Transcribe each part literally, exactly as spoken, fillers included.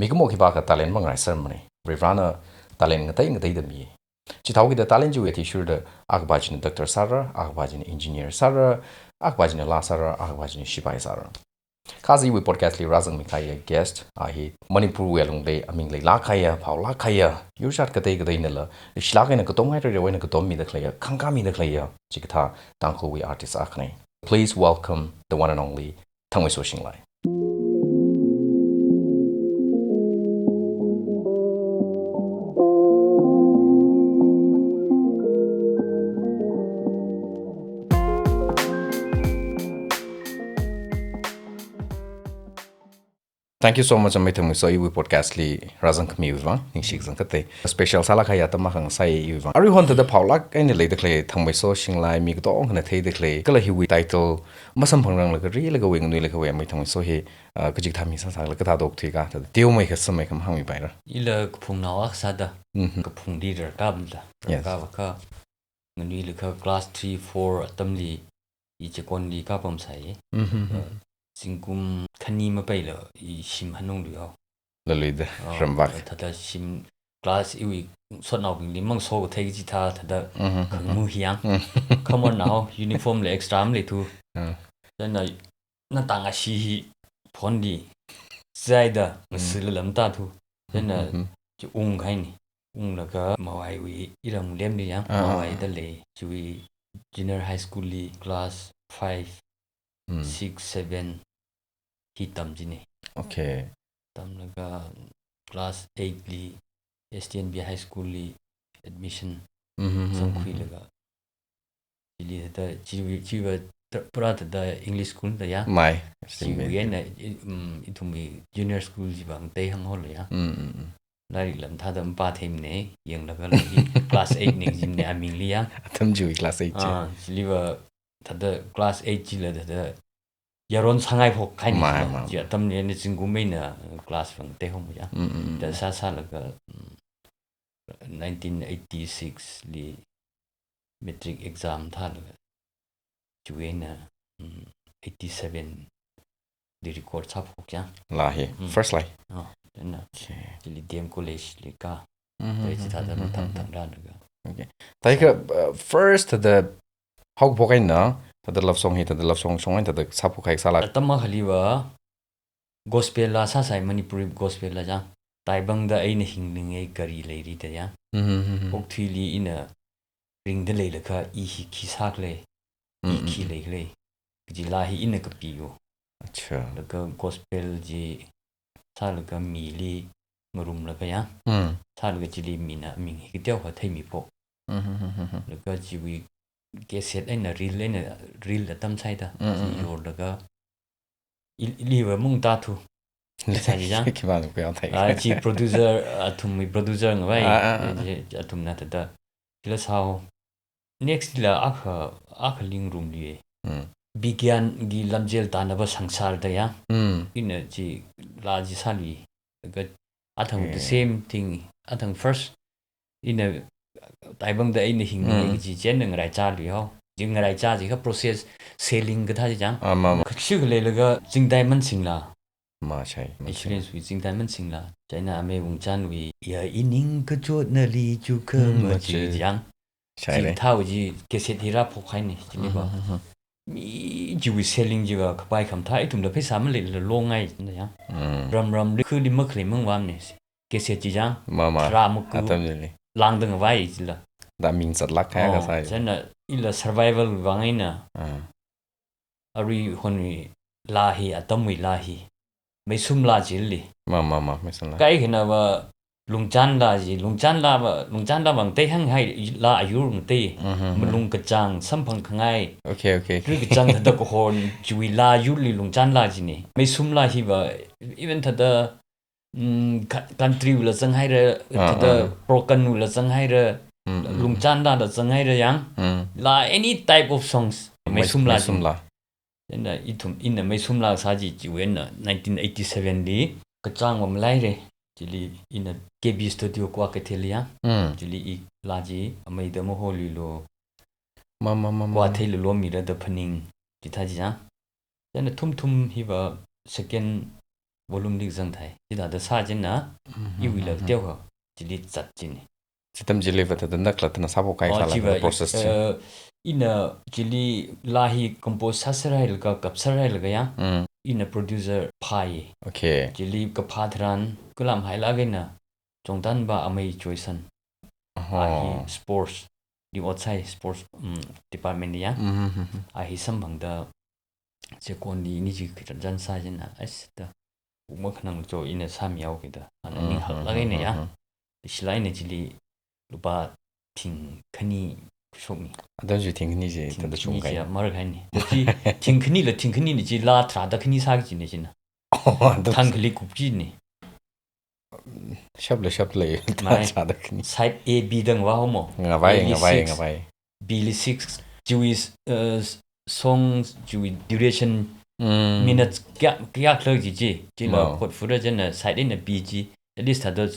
Mikumo khipākha talent mangaraisermana. Varivarana talent ngatei ngateida mi. Chithāhaokida talent chiwui athishurda, akhapa china doctor sāra, akhapa china engineer sāra, akhapa china laa sāra, akhapa china shipai sāra. Kha aja iwui podcast li rāzangmi kahaiya guest a hi Manipur wui alungli aming leilāk kahaiya, phaolāk kahaiya, yurshat katei kateinala, leishilāk eina katom haira, reo eina katom mida khaleiya, khangkā mida khaleiya, chikathā Tangkhulwui artist akhana. Please welcome the one and only Thangmeiso Shinglai. Thank you so much, Amei Thangmeiso, iwui podcast li rāzangkhamiwui vang, ningshi kazang katei. Special sālāk kahai atam akha ngasāya iwui vang. Aruihon thāda phaolāk eina leida khalei Thangmeiso Shinglai mi katongkhana theida khalei, kala hiwui title masamphangranglaga rilaga wui nganuilakha wui Amei Thangmeiso hi, ah, kachikathā mi sāsālala kathāda okthuika, thāda teomeikha sameikha mahāngmipaira. Ila kaphungnao akha sāda, Mhm. kaphungli rarkāmida, Yes. rarkāvakha, nganuilakha class three, four atamli, i Chekonli kapam sai. Mhm. Uh, zingkum khani mapeila i shim hanungluihao. Laluida, Oh, ramvak. Thāda shim class iwui sotnaobingli mang so kathei kachithā thāda Mhm. khangmu hi yang. Mhm. Come on now, uniform la extra maleithu. Ah. Chieina natang ashi hi phoneli zaida Mm. ngasila lamtathu. Chieina Mhm. chi ungkahaina. Unglaga Mawaiwui iram lemli yang, Ah, ah, Mawai ah. da lei. Chiwui junior high school li class five, Mm. six, seven hi tam china. Okay. Tamlaga class eight li S T N B High School li admission Mhm, mhm, zangkhuilaga. Chili thāda, chiwui, chiwui thā-, pura thāda English school da ya. Mai, Chiwui eina, i-, um, ithumwui junior school chiwui vang tei hānghaola ya. Mm, mm, mm. Lairik lam thāda mapā theimana, yanglaga lairik class eight ning jimana amingli ya. Atam chiwui class eight chi. Ah, chiliva thāda class eight chila thāda yaron sāngai phokkahaina Mai, chiva. mai. Chi atamli eina zingkum eina class vang tei hom ya. Mm, mm, mm. Da sāsālaga, mm, nineteen eighty-six li matric exam thālaga. Chiwui eina, mm, eighty-seven li record sāphok ya. Laa hi, Mm. first laa. Oh, chieina. Okay. Chili D M College li kā. Mhm, Tei chithāda mhm, mathang mhm. thang rālaga. Okay. Thākha, uh, first thāda haokaphok eina, thāda love song hi, thāda love song, song eina thāda sāphok kahai sāla. Atam akhaliva, gospel laa sāsai, Manipuri gospel laa chang. Taibangda eina hinglinga gari leirida ya. Mhm, mhm, mhm. Okthuili ina ringda leilakha i hi khi sākhala, i Mm, mm, khi mm. leikhala. Kaji laa hi ina kapiyo. Acha. Laga gospel chi sālaga mili ngarumlaga ya. Mm. Sālaga chili mina aming hi kateokha theimiphok. Mhm, mhm, mhm. Laga chiwui cassette eina reel eina reel atam saida. Mm, Chi mm, mm. yorlaga i-, iliva mung tathu. Sāji chang. Khipāna kuyang thai. Ah, chi producer, athumwui producer ngavai. Ah, ah, ah, ah. Chi athumna thāda. Chila sāhao. Next la akha, akha lingrumli. Mm. Bigyan ki lamjel tanaba sangsar da ya. Mm. Ina chi laa chi sāli. Ka athang the Okay. same thing. Athang first ina Taibangda eina hingmi Mm. kaji chieina ngaraichāluihao. Chi ngaraichā jiakha process selling kathā chi chang. Ah, ma, ma. Kashuk leilaga Chingdai Mansingla. Ma chai, ma chai. Insurance wui Chingdai Mansingla. Chieina Amei Wungchanwui ya ining kachotnali chukha Mm, ma ma chi chi. Chang. Chai Chi le. thao chi cassette hi rāphokhaina, chiliva. Mhm, mhm. Mi chiwui selling chiva kapai khamathā, ithumla pheisā maleila longngai na ya. Mm. Ram ramli khuli makhalei mangvamna. Cassette chi chang. Ma, ma. Tharā maku. Atam chili. Langda ngavai chila. Da ming zatlāk kahai Oh, kasā. Chieina ila survival vang eina. Ah. Aruihonwui laa hi, atamwui laa hi. Meisum laa chili. Ma, ma, ma, Meisum laa. Kaikhanava Lungchan laa chi, Lungchan laava, Lungchan laava ngtei hānghai laa ayur ngtei. Mhm, mhm. Malung kachāng, samphang khangai. Okay, okay, okay. Tui kachāng thāda kahon, chiwui laa yurli Lungchan laa china. Meisum laa hiva, even thāda, mm, ka-, country wui laa zanghaira, Ah, thāda ah. Broken wui laa zanghaira, Mm, mm, mm. Lungchan laala zanghaira yang. Mm. Laa any type of songs, Meis-, Meisum laa Meisum chi. laa. Chieina ithum, ina Meisum laa sā chi, chiwui eina nineteen eighty-seven li, kachāng va malaira. Chili ina K B Studio Kua Keithel ya. Mm. Chili i laa chi ameida maholuilo. Ma, ma, ma, ma, Kua ma. theiluilo mira da phaning chithā chi ya. Chieina thumthum hiva second volume li zangthai. Chithāda sā china, iwuila teokha, chili zat chini. Chi atam chili va thāda naklattana sāphokhai Oh, sāla chiva, thāda process chi. eh, ina chili laa hi compose sāserhailaga, kapserhailaga ya. Mm. Ina producer phāi. Okay. Chili kaphā tharan, kalam hailāk eina, Chongtanba Amei Joyson. Oho. A hi sports, li ot sāi sports, mm, department li ya. Mm-hmm. A hi samphangda, Chekonli ini chi khichan sā china, ash, da, ukma khanang cho ina sāmihaoki da. Ana Mm, ning haklāk mm, eina mm, ya. mm. Shilāk eina chili lupā thing khani kashokni. Atam chi thing khani chi Thing thāda khani chungkhai. Chi ya markhaini. Chi thing khanila thing khanili chi laa tharāda khani sāki china china. Oh, atam Thang chi. khali kup chini. Shapla shapla Mai. tharāda khani. Side A, B dang va homo. Ngavai, A li ngavai, six, ngavai. B li six. Chiwui, uh, song chiwui duration Mm. minutes kayā, kayā khala chi chi. Chila Wow. Khotfura china side A na B chi. At least thāda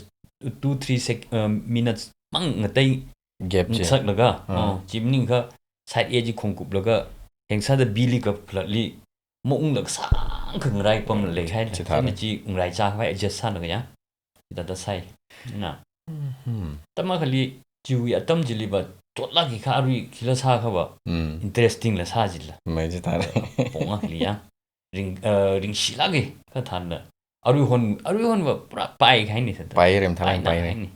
two, three sec, uh, minutes mang ngatei Gap chi. ngasaklaga. Ah. Oh, chi maningakha side A chi khongkuplaga. Hengsāda B li kaplatli. Maunglaga sāngkha ngarai pamla leihai. Chithāda. China chi ngarai chākhavai adjust sālaga ya. Chithāda sāi. Na. Hmm. Atam akhali chiwui atam chili va chotlāki kha arui khila sākha va. Hmm. Interesting la sā chila. Mai chithāda. Pong akhali ya. Ring, eh, ringshilāki kha thānla. Aruihon, aruihon va pura paikhaini sāda. Pai rem thalang Paina pai rem. khaini.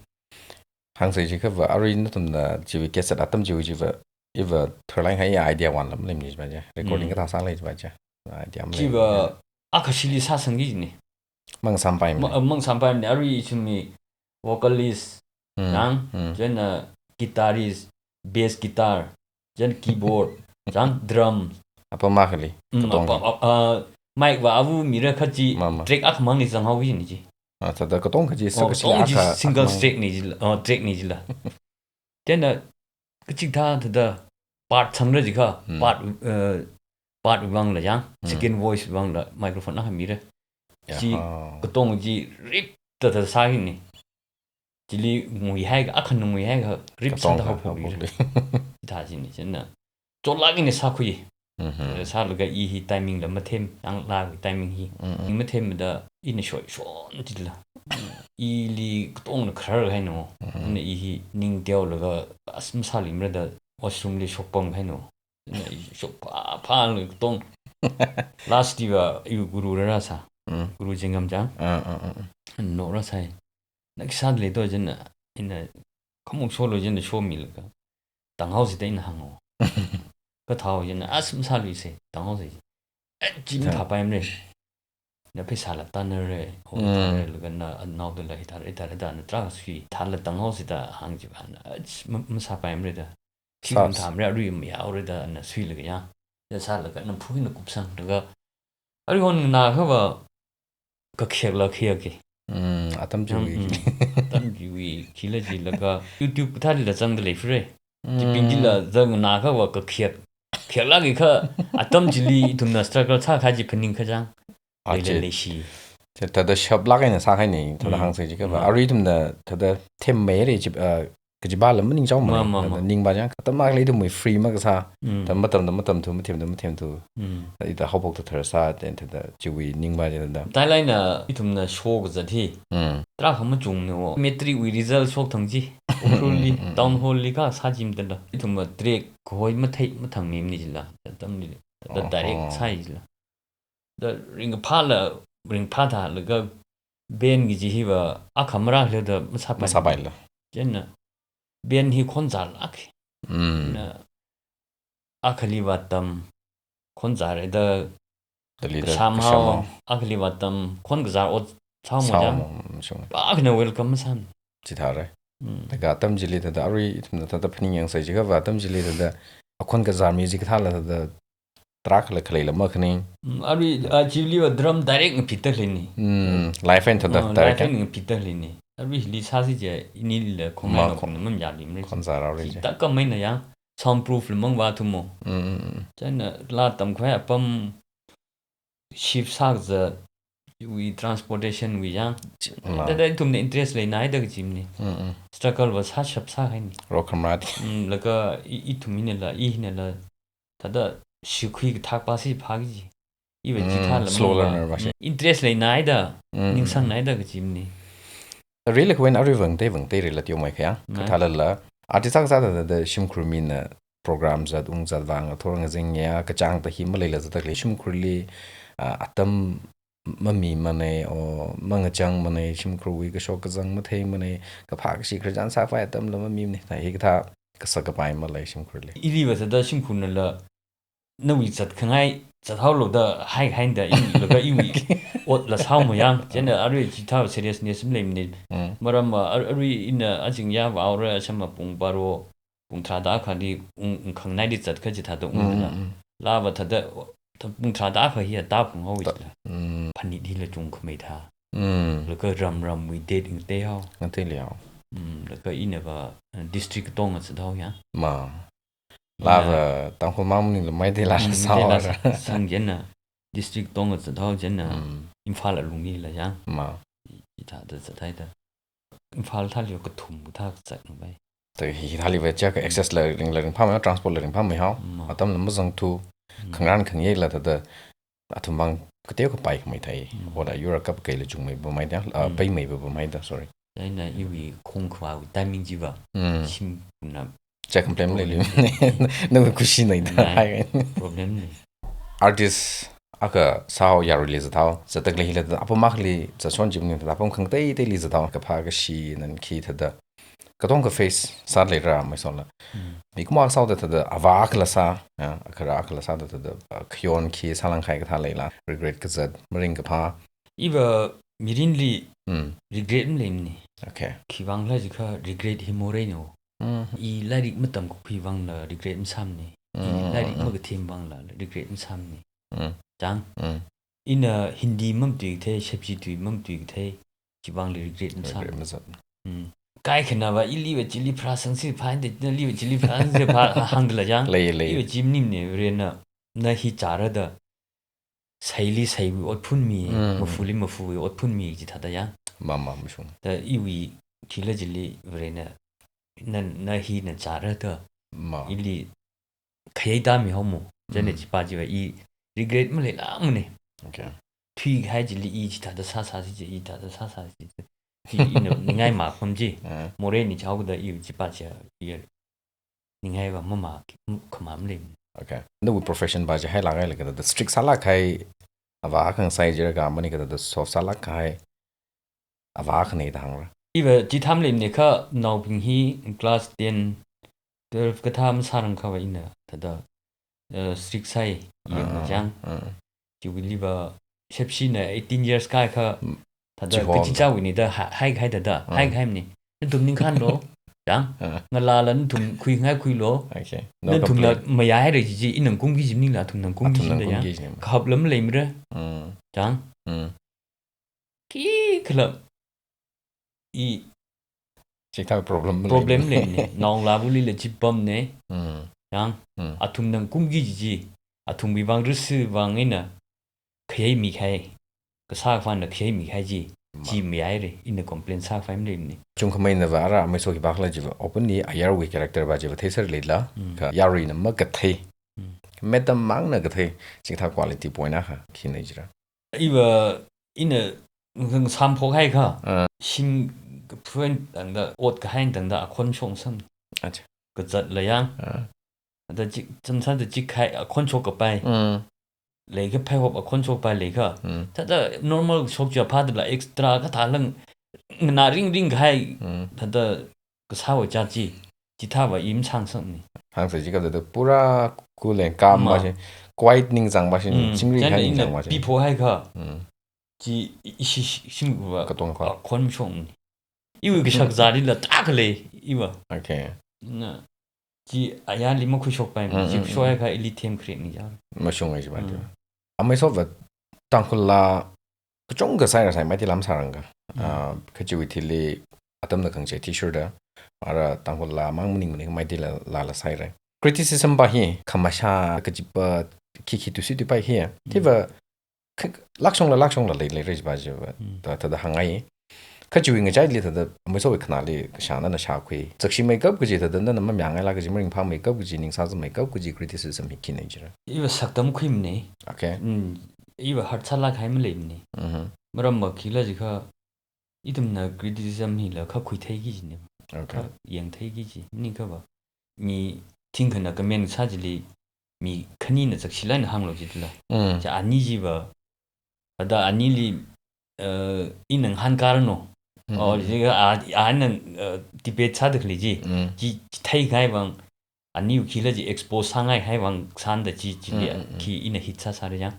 Hāngsei chi kha va arui nathumna chiwui cassette atam chiwui chi va. Iva tharlainghai idea wanlam lemni chi va ja. Recording Mm. kathā sālei chi va ja. Idea am Chi lei. va akhashili sāsangki ni. Mang sampaimni. Ma-, mang sampaimni arui ithumwui vocalist Mm, nang, mm. china guitarist, bass guitar, china keyboard, chang drum. Apam akhali, Mm, katong apa, hi. apa, ah, mic va avu mira kha chi Ma, ma. track akhamangli zanghaoki ni chi. Ah, thāda katong kha chi Oh, sākashi katong chi akha, single akhamang. track ni chila, oh, track ni chila. China kachikathā thāda part sangra jikha, Mm. part, eh, part vangla yang, Mm. second voice vangla microphone akha mira. Chi Yaha. katong chi rip thāda sāki ni. Chili nguihaiakha, akha nguihaiakha, rip Katong sāda kha, haophok haophok ri. ri. Thā chini, china. Chotlāki ni sākhui. Mhm. Eh, sālaga i hi timing la mathem, yang laa timing hi. Mm, mm. Ning mathemda, ina shoi shon chila. Ili katongna khararhaino. Mm, mm. Ina i hi ning teolaga, as masālimra da, washroom li shokpamhaino. Ina i shokpha, phalaga katong. Last li va, i guru rāra sā. Mm. Guru Jingam chang. Ah, ah, ah, ah. Norāsai. Naki sādalei to china, ina khamuk sholu china shomilaga. Tanghaosi da ina hāngo. Kathāo china, as masāluise, tanghaosi. Eh, chi Thang. mathāpaimara. Na pheisāla tanara, o Mm. tanara laga na anaodala hithāra, hithāra da na tarākha sui, thāla tanghaosi da hāng chi va na, as ma-, masāpaimara da. Chi Sas. mathāmara, arui mayaora da na suilaga ya. Da sālaga na phuina kupsanglaga. Aruihon nganākha va, kakhiakla khiaki. Mm, atam Yang, chiwui. mm, atam chiwui, khila chilaga, YouTube kathālila zangda leifure. Chibing Mm. chila zangnākha va kakhiak. Khiaklāki kha, atam chili ithumna struggle sākahai chi phaningkha chang. Leila Achi. leishi. Chi thāda shaplāk eina sākhaini, thāda Mm. hāngsei chi kha va. Mm. Arui ithumna thāda themmeira chi, ah, kajiva lam maningchaomana. Ma, ma, ma. Thāda ningva chang, atam akhali ithumwui free makasā. Mm. Thāda matamda matamthu, mathemda mathemthu. Mm. Ithā haophokta tharsā, then thāda chiwui ningva chi thāda. Tailai na ithumna shokazat hi. Mm. Tarākha machungmana o. Matric wui result shokthang chi. Ukhrulli, Mm, mm, mm, town mm. hall li kasā chi mathāda. Ithumva track kahoi mathei mathangmimana chila. Atamli. Thāda Oho. direct sāi chila. Da ringphāla, ringphā thālaga band kaji hiva akha marākhala da masāpai. Masāpaila. China band hi khonzarlāk. Mm. Na akhali vātam, khonzarra da Dalida kashamhao, kashamhao. akhali vātam, khonkazar ot sāmo Sāmo, jang. mm, shung. Akhana welcome masāmi. Chithāra. Mm. Laga atam chili thāda arui ithumna thāda phaningyāngsei chi kha va atam chili thāda akhon kazar music thāla thāda tarākhala khaleila makhaning. Mm, arui, ah, chili va drum direct ngapita leini. Mm, live and thāda Ah, direct live ya. and ngapita leini. Arui hili sāsi je, inila khongmai Ma na khong- khong nam yālimra. Khonzarra ri je. Hithā kameina yang, soundproof la mang vāthumo. Mm, mm, mm. China laa tamkhavai apam shift sākazat wui transportation wui yang. Chi-, ma. Thāda ithumna interest leinaida kajimana. Mm, mm. Struggle va sāshap sākahaina. Rokhamra di. Mm, laga i, ithum hinala, i hinala. Thāda shikhui kathak pasi phāki ji. Iva Mm, chithāla slow mava. Learner va shi. Mm, interest leinaida, Mm, mm, ningsangnaida kachimni. Rila kawin arui vang te vang te rila tio mai kaya. Nai. Kathala la. Artist akha sāda da shimkhur mina program zat ung zat vang thor ngazing ya kachāng ta hi maleila zat le shimkhurli, ah, atam mamimana o mangachangmana shimkhurwui kashok kazang matheimana kaphā kashi khararchan sākhavai atamla mamimana. Ta hi kathā kasak kapai malei shimkhurli. Ili va sāda shimkhurnala nawui zatkhangai zathaolu da hai haida iwui laga iwui otla sāhaomayang. Chieina arui chithā seriousness maleimana. Mm. Maram, ah, ar-, arui ina azingya vaora shama pung baro, pung tharāda akhali ung, ungkhangnaili zatkha chithāda Mm, ungna. Mm, mm. Lava thāda, thā pung tharāda akha hi ta phunghaowa Ta-, chila. Mm. Phanit hila chungkhamei thā. Mm. Laga ram ramwui date ngateihao. Ngateilihao. Mm, laga ina va, uh, district katonga zathaoya. Ma. Ina Lava Tangkhul mang maningla Meitei la Mm, sāhaora. Meitei la sāsang chieina. District katonga zathao chieina. Mm. Imphal alungli la yang. Ma. I, ithāda zathaida. Imphal thāli kathum kathā kazat ngai. Ta hi thāli va chaka access la ringla ringphāmei, transport la ringphāmeihao. Mm. Atamla mazangthu, Mm. khangarān khangayei la thāda, athum vang kateo kapai khamei thai. Mm. Oda yura kap kaila chungmei bamai da, ah, Mm. paimei bamai da, sorry. Chieina iwui khongkhavāwui timing chiva. Mm. Shimna Cha complain problem lei. Nang khushi nai da. Nai. Problem ni. Artist akha sāhao yaruili zathao, zatak lei hila da, apam akhali zatshon chimni da, apam khangateiteili zathao, kaphā kashi nan khi thāda. Katonga face sāleira mai sola. Mm. Mikumo akha sāhaoda thāda, avā akhala sā, ya, akhara akhala sāda thāda, ah, khayon khi sālangkahai kathā leila, regret kazat, maringkaphā. Iva mirinli Mm. regret maleimana. Okay. Khivang khala jiakha regret hi moreina. Mm. I lairik matamkakhui vangla regret masāmana. I Mm, lairik mm, mm. makathem vangla regret masāmana. Mm. Chang. Mm. Ina Hindi mamatuikathei, shepshi tui mamatuikathei, chivangla regret masāmana. Regret mazat. Mm. Kaikhana va ili va chili pharāsangsi phainde, nali va chili pharāsangsi pha hāngdala chang. Lei, lei. Iva chi maningmana, Varena, na hi chāra da. Seili seiwui otphun mi, Mm. mafuli mafuwui otphun mi chithāda ya. Ma, ma, mashung. Da iwui chila chili Varena, na, na hi na chāra da. Ma. Ili khayei tāmihaomo. Chieina Mm. chipa chiva i regret maleilākmana. Okay. Thuikahai chili i chithāda sāsāsi chi, i thāda sāsāsi chi. Hi ina ningai mapam chi. Ah. Moreina chaoda i chipa chi, i ningai va mama, khamam lei. Okay. Nawui profession va chi hailākhaila kathāda strict sālākkahai avā akha ngasai jira ka mani kathāda soft sālākkahai avā akhana da hāngra. Iva chithā maleimana kha naobing hi class ten, twelve kathā masārangkha va ina thāda, uh, strict sāi yangna Ah, chang. ah. Chiwuili va shepshina eighteen years kaikha Mm. thāda Chihon. kachichāwuina da ha-, haikahai thāda, Ah. haikahaimana. Nathum ningkhānlo, chang. Ah. Ngalāla nathum khuingai khuilo. Okay. No Nathumna complaint. mayāhaira chi chi, ina ngakungki chi maningla, athumna ngakungki Athumna chi da ya. ngakungki chi maningla. Kahapla maleimara. Mm. Chang. Mm. Khikhala i Chithā problem problem lei. leimana. Naongalāwuilila chipamna. Mm. Chang. Mm. Athumna ngakungki chi chi. Athumwui vang rishi vang eina khayei mikahai. Kasā kaphāna khayei mikahai chi. Ma. Chi mayāhaira. Ina complain sākhavai maleimana. Chungkhameina va ara amei soki bakla chiva openly ayarwui character va chiva theiser leila. Mm. Kha yaruina makathei. Mm. Madam mangna kathei. Chithā quality point akha khina jira. Iva ina ngasāmphok haikha. Ah. Shim kaphun tangda, ot kahai tangda, akhon shong sam. Acha. Kazatla yang. Ah. Thāda chik, chamsāda chikhai, akhon shok kapai. Mm. Leikha phaihop akhon shok kapai leikha. Mm. Thāda normal shok chiya phadala extra kathāla nganā ringring kahai. Mm. Thāda kasāwui chāt chi. Chithā va i masāngasakmana. Hāngsa jiakha thāda pura cool and calm Ma. va chi, quiet ningchāng va chi, Mm, chingri chieina kahai ina ningchāng va chi. piphok haikha. Mm. Chi i, ishi shi-, shimkhur va Katonga kha. akhon shokmana. Iwui kashak zārila tākhalei, iva. Okay. Na, chi ayarli makhuishokpaimana, Mm, chi mm, khuishok mm. haikha ili themkharekna ya. Mashungai chiva Mm. chiva. Amei sofa Tangkhul laa kachungkha sāhaira sai Meitei laa masārangka. Mm. Ah, kachiwui thili atamna khangachei athishurda, ara Tangkhul laa mang maningmana Meitei laa, laala sāhaira. Criticism va hi, khamashā kachipa khikhi tusi tuipai hi. Mm. Chiva, k-, lākshongla, lākshongla lei, leira chiva chiva. Mm. Thā, thāda hāngngai. Kachiwui ngachaili thāda, amei sowui khanāli, kashā nana shākhui. Zakshi meikap kaji thāda, nana mamayāngaila kaji, maringphāmeikap kaji, ningsā zangmeikap kaji, criticism hi khina jira. Iva saktam khuimana. Okay. Mm. iva hurt sālāk kahai maleimana. Mhm. Maramva khila jiakha, ithumna criticism hila kha khuitheiki kajina. Okay. Kha yangtheiki kaji. Maningakha va, mi thingkhana comment sā chili, mi khanina chakshila eina hānglu jila. Mm. Chi ani chiva, ada anili, eh, ina ngahānkāra no. Mm. Or jiakha a, a ina, eh, debate sāda khalei chi. Mm. Chi, chi theikahai vang, aniwui khila chi expose sāngaikahai vang sānda chi, chili Mm, mm, mm. khi ina hit sāsāra yang.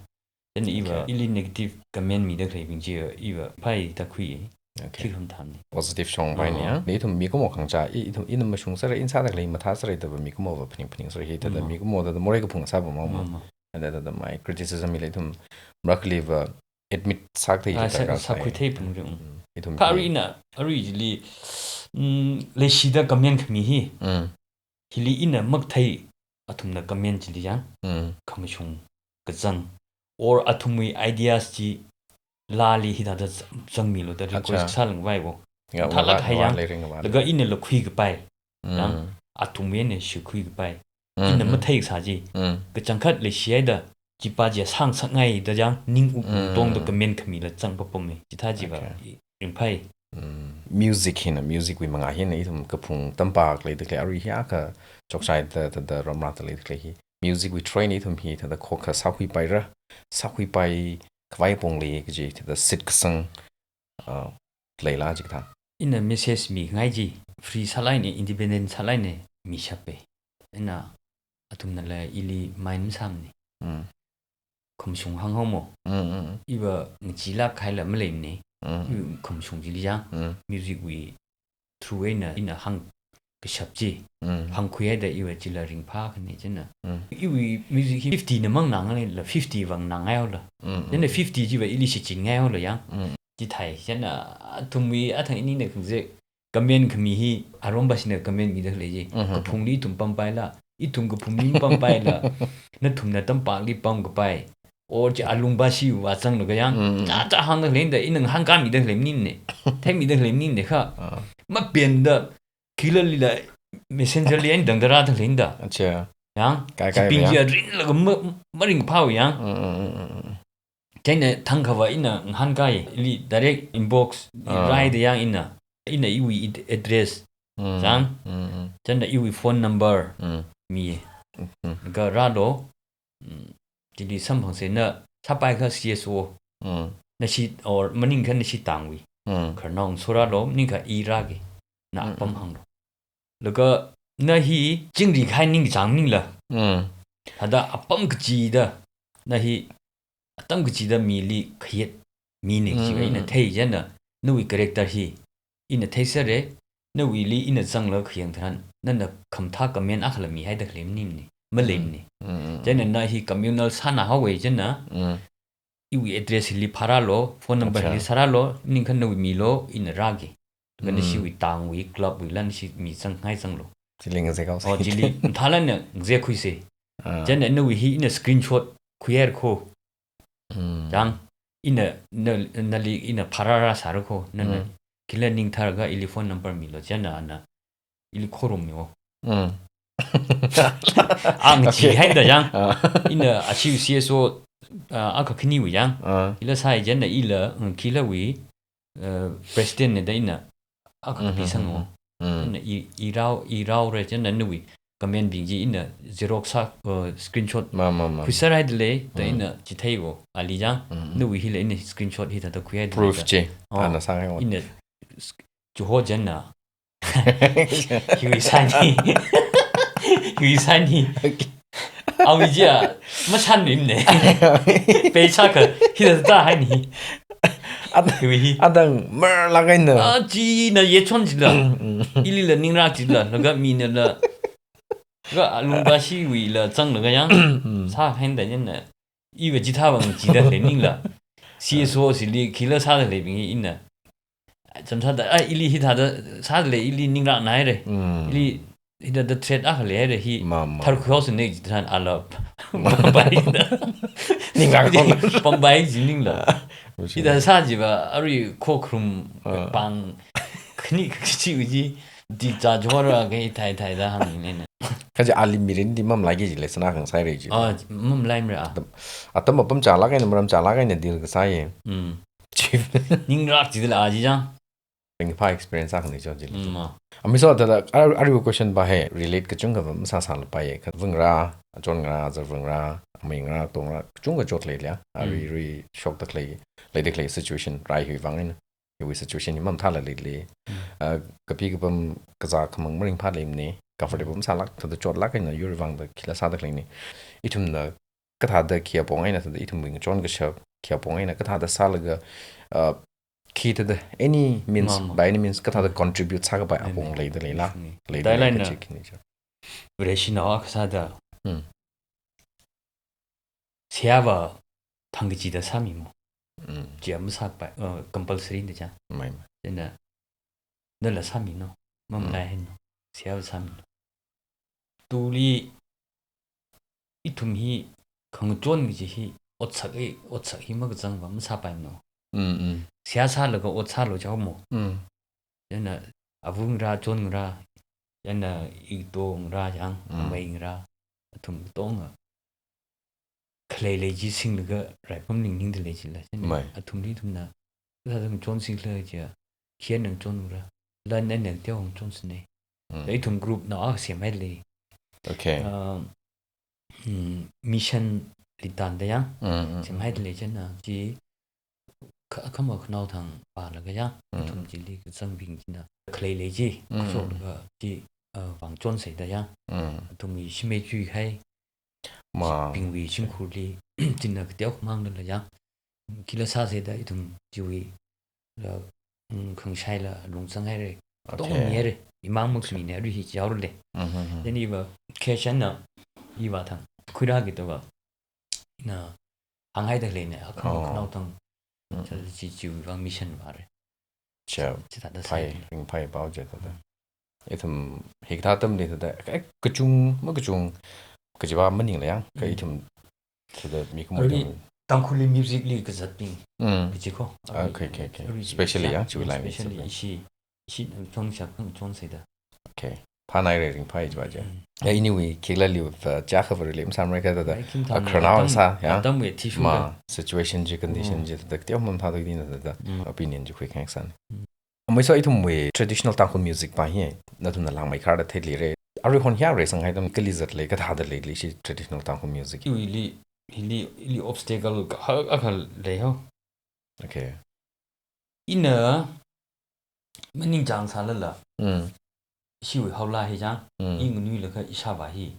Then iva, Okay. ili negative comment mida khaleibing chi, iva phāda khui. Okay. Khi khamthamna. Positive shong pai ni, Ah. ya. Ithum mikumo khangachā, i-, ithum ina mashungsāra, ina sāda khalei mathāsāra da va mikumo va phaning phaningsāra hi, thāda Mm. mikumo thāda morei kaphung sāpam mo. Mm, mm. And thāda mai criticism hila ithum marakhali va admit sāthei Ah, thāda sā, ka sākhui sai. Theiphung ri, mm. Mm. Ithum Kha hi arui ina, arui chili, mm, leishida comment khami hi. Mm. Hili ina makathei athumna comment chili yang, Mm. khamashung kazang, or athumwui ideas chi laali hithāda zangmilu da Acha. Request sālāngvai bo. Ya, Thālāk ngava, kahai ngava yang, leiring ngava. Laga inala khuikapai. Mm. Yang, athumwui eina shikhuikapai. Mm, Ina mm. matheikasā chi. Mm. Kachangkhat leishihaida, chipa chi sāngasakngai da yang, ning u Mm. tongda comment khamila zangpapama. Chithā chiva, Okay. i-, ringphai. Mm. Music hina, music wui mangā hina, ithum kaphung tampak leida khalei, arui hi akha chokshai da, da, da ramra da leida khalei hi. Music wui train ithum hi, thāda khokha sākhuipaira, sākhuipai khavai pongli kaji, thāda shitkasang, ah, leila jikathā. Ina message mingai chi, free sālaina, independent sālaina, mishappa. Ina athumnala ili mind masāmana. Mm. Khamashung hānghao mo. Mm, mm, mm. Iva ngacheelāk kahaila maleimana. Mm. Iva khamashung chili yang, Mm. music wui through eina ina hāngkashap chi. Mm. Hāngkhuihaida iva chila ringphākhana china. Mm. Iwui music hi fifty na mang ngangaila, fifty vang ngangaihaola. Mm, mm. China fifty chiva ili shichinngaihaola yang. Mm. Chithāi, china athumwui athang inina khangazek comment khami hi arumbashina comment mida khalei chi. Mhm. Kaphungli ithum pampaila, ithum kaphungli pampaila, nathumna tampakli pamkapai. Or chi alungbashi va zanglaga yang, Mm. cha cha hāngda khalei da, ina ngahānkāmida khalei maningmana. Theimida khalei maningmana kha. Ah. Mapenda, khilalila messenger li eina tangda rāda khalei da. Acha. Yang, Kai kai chibing yang. Chi ringlaga ma, maringphāwa yang. Mm, mm, mm, mm, mm. China thangkha va ina ngahānkāi, ili direct inbox, Ah. raida yang ina, ina iwui ad-, address, Mm, Chang? mm, mm. China iwui phone number, Mm. mi. Mm. Ga rālo, mm, chili samphangsa na, sāpaikha C S O, Mm. nashi, or maningakha nashi tangwui. Mm. Khararnao ngasorālo, maningakha i rāki, na Mm, apam mm. hānglo. Laga na hi chingri kahai ningchāng maningla. Mm. Thāda apam kachida, na hi atam kachida mili khayet mina Mm, chiva mm, ina mm. thei china, nawui character hi ina theisera, nawuili ina zanglaga khayang tharan, nana khamathā comment akhala mihaida khalei maningmana, maleimana. Mm, mm, mm. China na hi communal sānāhaowa china, Mm. iwui address hili phārālo, phone number Acha. hili sārālo, maningakha nawui milo, ina rāki. Ga Mm. nashiwui tangwui, club wuila nashi mi zangngai zanglo. Chili ngazek haosa. Oh, chili, mathālāk eina ngazekkhuisa. Ah. China nawui hi ina screenshot khuihaira kho. Mm. Chang, ina, na, nali ina phārārāsāra kho, nana Mm. khila ning tharga ili phone number milo, china ana ili khorummiwo. Mm. Ang chi Okay. haida yang, Ah. ina ashiwui C S O, ah, akha khaniwui yang, Ah. ila sāi china ila, mm, khilawui, eh, president na da ina akha Mhm, kapisangwo. mhm. Mm. Ina i, i rao, i raora china nawui comment bing chi ina xerox sā, uh, screenshot Ma, ma, ma. khuisāraida lei, da Mm. ina chitheiwo, ali chang, Mm, mm. nawui hila ina screenshot hithāda khuihaida Proof lei da. chi, Oh, ana sāngai wo. ina s-, chiho china. Hiwui sāni. Hiwui sāni. Okay. Awui chiya, mashanmimana. Pei sākha, hithāda haini. At-, Hiwui hi. Atang marlāk eina. Ah, china yechon chila. Mm. Ilila ningrā chila, laga minala. Ga alungbashi wuila zanglaga yang. Mm. Sāhaida china. Iva chithā vang chida khalei maningla. C S O sili khila sāda khaleibing hi ina. Cham sāda, ah, ili hithāda sāda lei, ili ningrānahaira. Mm. Ili hithāda threat akha leihaira hi. Ma, ma. Tharkhuihaosana chitharan ala. Pampai da. Ningrā kona. Pampai chi maningla. Uchi. Hithāda sā chiva, arui khokharum Ah. pāng khani kachi uchi. Di cha jora kei thai thai da hāngni na. Kaja ali mirinli mamalaiki jilei sāna khangasaira ji. Ah, mamalaimara. Atam, atam apam chālāk eina, maram chālāk eina deal kasāya. Mm. Chief. Ningrak jidala aji jang. Ringphā experience akhana jo jilei. Mm, ma. Amiso thāda, ar-, arui question pa hi relate kachungkha va masāsālapaiya. Kha vungra, achonngra, azarvungra, ameingra, atongra, kachungkha chot leiliya. Arui, mm, rui shokda khalei, leida khalei situation rai hiwui vang eina. Hiwui situation hi mamathāla leili. Mm. Ah, kapi kapam kazā khamang maringphā leimana. Comfortable masālāk, thāda chotlāk eina yurwui vangda khila sāda khaleina. Ithumna kathāda khi apong eina thāda ithumwui ngachon kashap, khi apong eina kathāda sālaga, ah, khi thāda any means, mm, mama, by any means, kathāda contribute sākapai, mm, apong leida leila. Mm. Leida Dai lei laina kachi khani jo. Vareshinao akha sāda. Mm. Seihā va thang kachida sāmimo. Mm. Chi masāpai, uh, compulsory da cha. Mai, mai. Chieina, nala sāmino. Mamalai, mm, haino. Seihā va sāmino. Tuli ithum hi khangachon kaji hi otsak hi, otsak hi makazang va masāpaimano. Mm, mm. Seihā sālaga ot sālu jihaomo. Mm. Chieina avungra, achonngra, chieina itongra yang, mm, ameingra, athum katonga khalei lei chi singlaga raipam ningningda lei jila. Chieina mai. Athumli ithumna, kathāda ngachon singla jiakha, khi eina ngachonra, lan eina kateo ngachon sāna. Mm. Da ithum group nao akha semhailei. Okay. Um, mm, mission li tānda yang, mm, mm, semhailei chieina, chi kha-, khama khanao thang pālaga yang, mm, ithum chili kazangbing china khalei lei chi, mm, kashok laga chi, uh, vāngachon sāda yang, mm, athumwui shimei chuihai, ma, bingwui shimkhurli, china kateo khamang dala yang, khila sāsāda ithum chiwui la, mm, khangashaila lungzang haira. Okay. Tongmi haira. Imang makmi ne, arui hi jaorale. Mm-hmm. Then iva, Kheshan na, iva thang, khuira kida va, na, hānghaida leina, akhama, oh, khanao thang, mm, sa chi chiwui vang mission vāra. Cha, chithāda phai, sai. Ringphai pao je thāda. Mm. Ithum hikathā atamli thāda, eh, kachung, makachung, kajiva maningla yang, kha, mm, ithum thāda mikumo arui ithum. Tangkhulli music li kazatbing. Mm. Kaji ko. Ah, okay, okay, okay. Arui especially, yeah, chiwui line, especially, especially ishi, ishi ngachon shap, ngachon sāda. Okay. Phānai re ringphai jiva je. Mm. Ya, anyway, khikhalali, uh, chakha va relate masāmara kha thāda. Ai, khim thang akha ya, nao atam, sā, ya. Atam wui athishurda. Ma, situation chi, condition, mm, chi, thāda, kateo mamathāda kida thāda, mm, opinion chi khuikhangai sāna. Mm. Amei so ithumwui traditional Tangkhul music pa hi, nathumna langmeikharda theilira. Aruihon hi reisanghaida kali zatlei, kathāda leili shi traditional Tangkhul music. Iwuili, hili, hili obstacle kahak akha lei hao. Okay. Ina maningchāng sālala. Mm. Ishiwui haola hi chang, mm, i nganuilakha ishāvā hi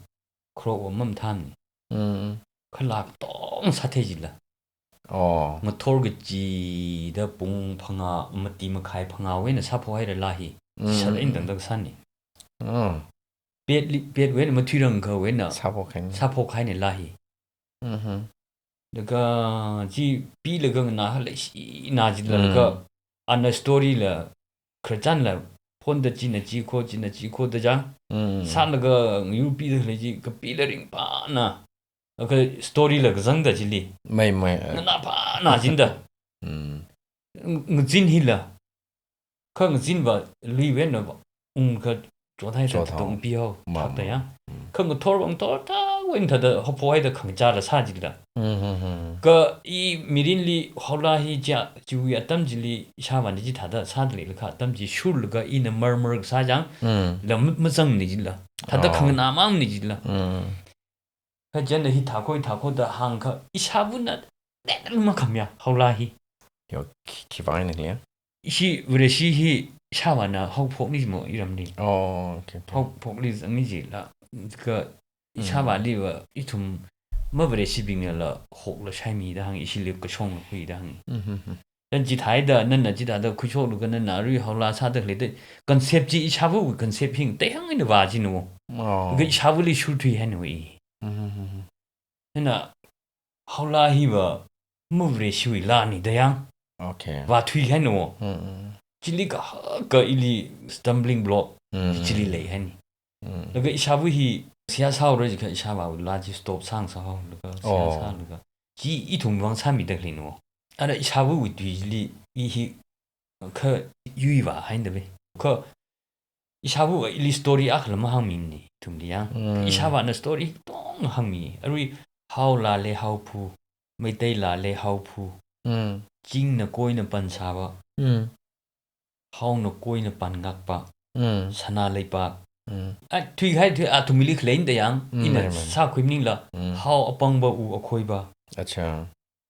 kharok va mamathāmana. Mm. Khalak tong sāthei jila. Oh. Ngathor kachida pung phangā, mati makhai phangāwui eina sāphok haira la hi. Mm. Sāla eina tangda kasāna. Mm. Petli, petwui eina mathuirangkhawui eina sāphok haina. Sāphok haina la hi. Mm-hmm. Laga chi pilaga nganā haleishina jila, mm, laga ana story la, khararchan la, phone da china chi kho, china chi kho da chang. Mm. Sālaga ngayurpida khalei chi, kapila ringphāna. Laga story la kazangda chili. Mai, mai, eh. Nganāphāna jinda. Mm. Ng-, ngazin hila. Kha ngazin va luiwui eina va ungkha chothai da, chothao, tungpi hao, ma, thakda ma, ya. Mm. Kha ngathor va ngathor thāwui eina thāda haophok haida khangachāla sā jila. Mm-hmm. Kha i mirinli haola hi cha, chiwui atam chili ishāvāna chithāda sāda leilakha atam chi shurlaga ina marmar kasā chang, mm, la ma-, mazangna jila. Thāda, oh, khanganāmangna jila. Mm. Kha chieina hithā kho, hithā kho da hāngkha, ishāvāna tena makhamya, haola hi. Yo, khi, khiwui vang eina khala? Ishi Vareshi hi ishāvāna haophokni mo iramli. Oh, okay, okay. Haophokli zangni jila. Kha, mm, ishāvāli va, ithum mavareshibingnala hokla shaimida hānga, ishili kashongla khuida hānga. Mm-hmm. Then chithāda, nana chithāda khuishoklu kha nana arui haola sāda khalei da, concept chi ishāvāwui concept hi ngateihāng eina vā jina mo. Oh. Kha ishāvāli shurthui haina mo i. Mm-hmm. Chieina haola hi va mavareshiwui laana da yang. Okay. Vāthui haina mo. Mm-mm. Chili kahaka ili stumbling block, mm-mm, chili lei haina. Mm. Laga ishāvā hi seihā sāhaora jiakha ishāvāwui la chi stop sāngasakhaowa, laga seihā, oh, sālaga. Chi ithum vang sāmida khaleina mo. Ara ishāvāwui tuili i hi kha yuivā haina da ve. Kha ishāvā ili story akhala mahāngmini, ithumli yang. Mm. Ishāvāna story tong hāngmi. Arui Hao lale Hao phu, Meitei lale Hao phu. Mm. Chingna koina pansāva. Mm. Haona koina pangakpa. Mm. Sanaleipā. Mm. A, thuihai thui athumli khalei da yang. Mm, ina mai, mai. Sākhui maningla. Mm. Hao apangva u akhoiva. Acha.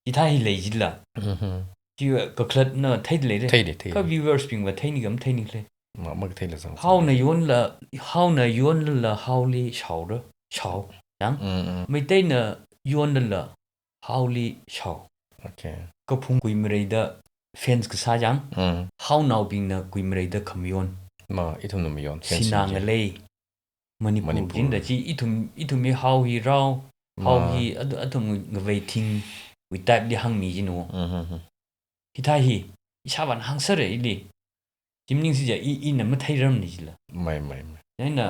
Hithā hi lei jila. Mhm. Chi kakhalatna theida leira. Theida, theida. Kha viewers bingva theini kam theini khalei. Ma, ma theila zang. Haona yonla, Haona yonlala Haoli shaora, shao, yang. Mm, mm. Meiteina yonlala Haoli shao. Okay. Kaphung kuimareida fence kasā yang. Mm. Haonaobingna kuimareida khamayon. Ma, ithumna mayon, fence sina chi. Ngalei. Manipur Manipur. Jinda chi ithum, ithumwui Hao hi rao, Hao Ma. Hi atu-, athum ngavei thingwui type li hāngmi jino. Mhm, mhm. Hithā hi, ishāvāna hāngsera ili. Chi maningsi ja i, ina matheirarmani jila. Mai, mai, mai. Chieina,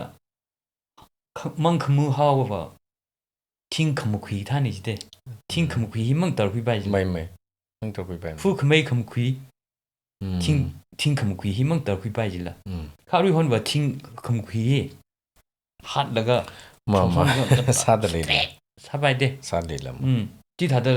kha-, mangkhamu Haova, thing khamakhui thāni jite. Thing Mm. khamakhui hi mangtarkhuipai jila. Mai, mai. Mangtarkhuipai. Phu khamei khamakhui. Mm. Thing, thing khamakhui hi mangtarkhuipai jila. Mm. Kha aruihonva thing khamakhui hi. Hatlaga. Ma, ma. Thong thong thong. Sāda leila. Sāpai de. Sāda leila ma. Mm. Chithāda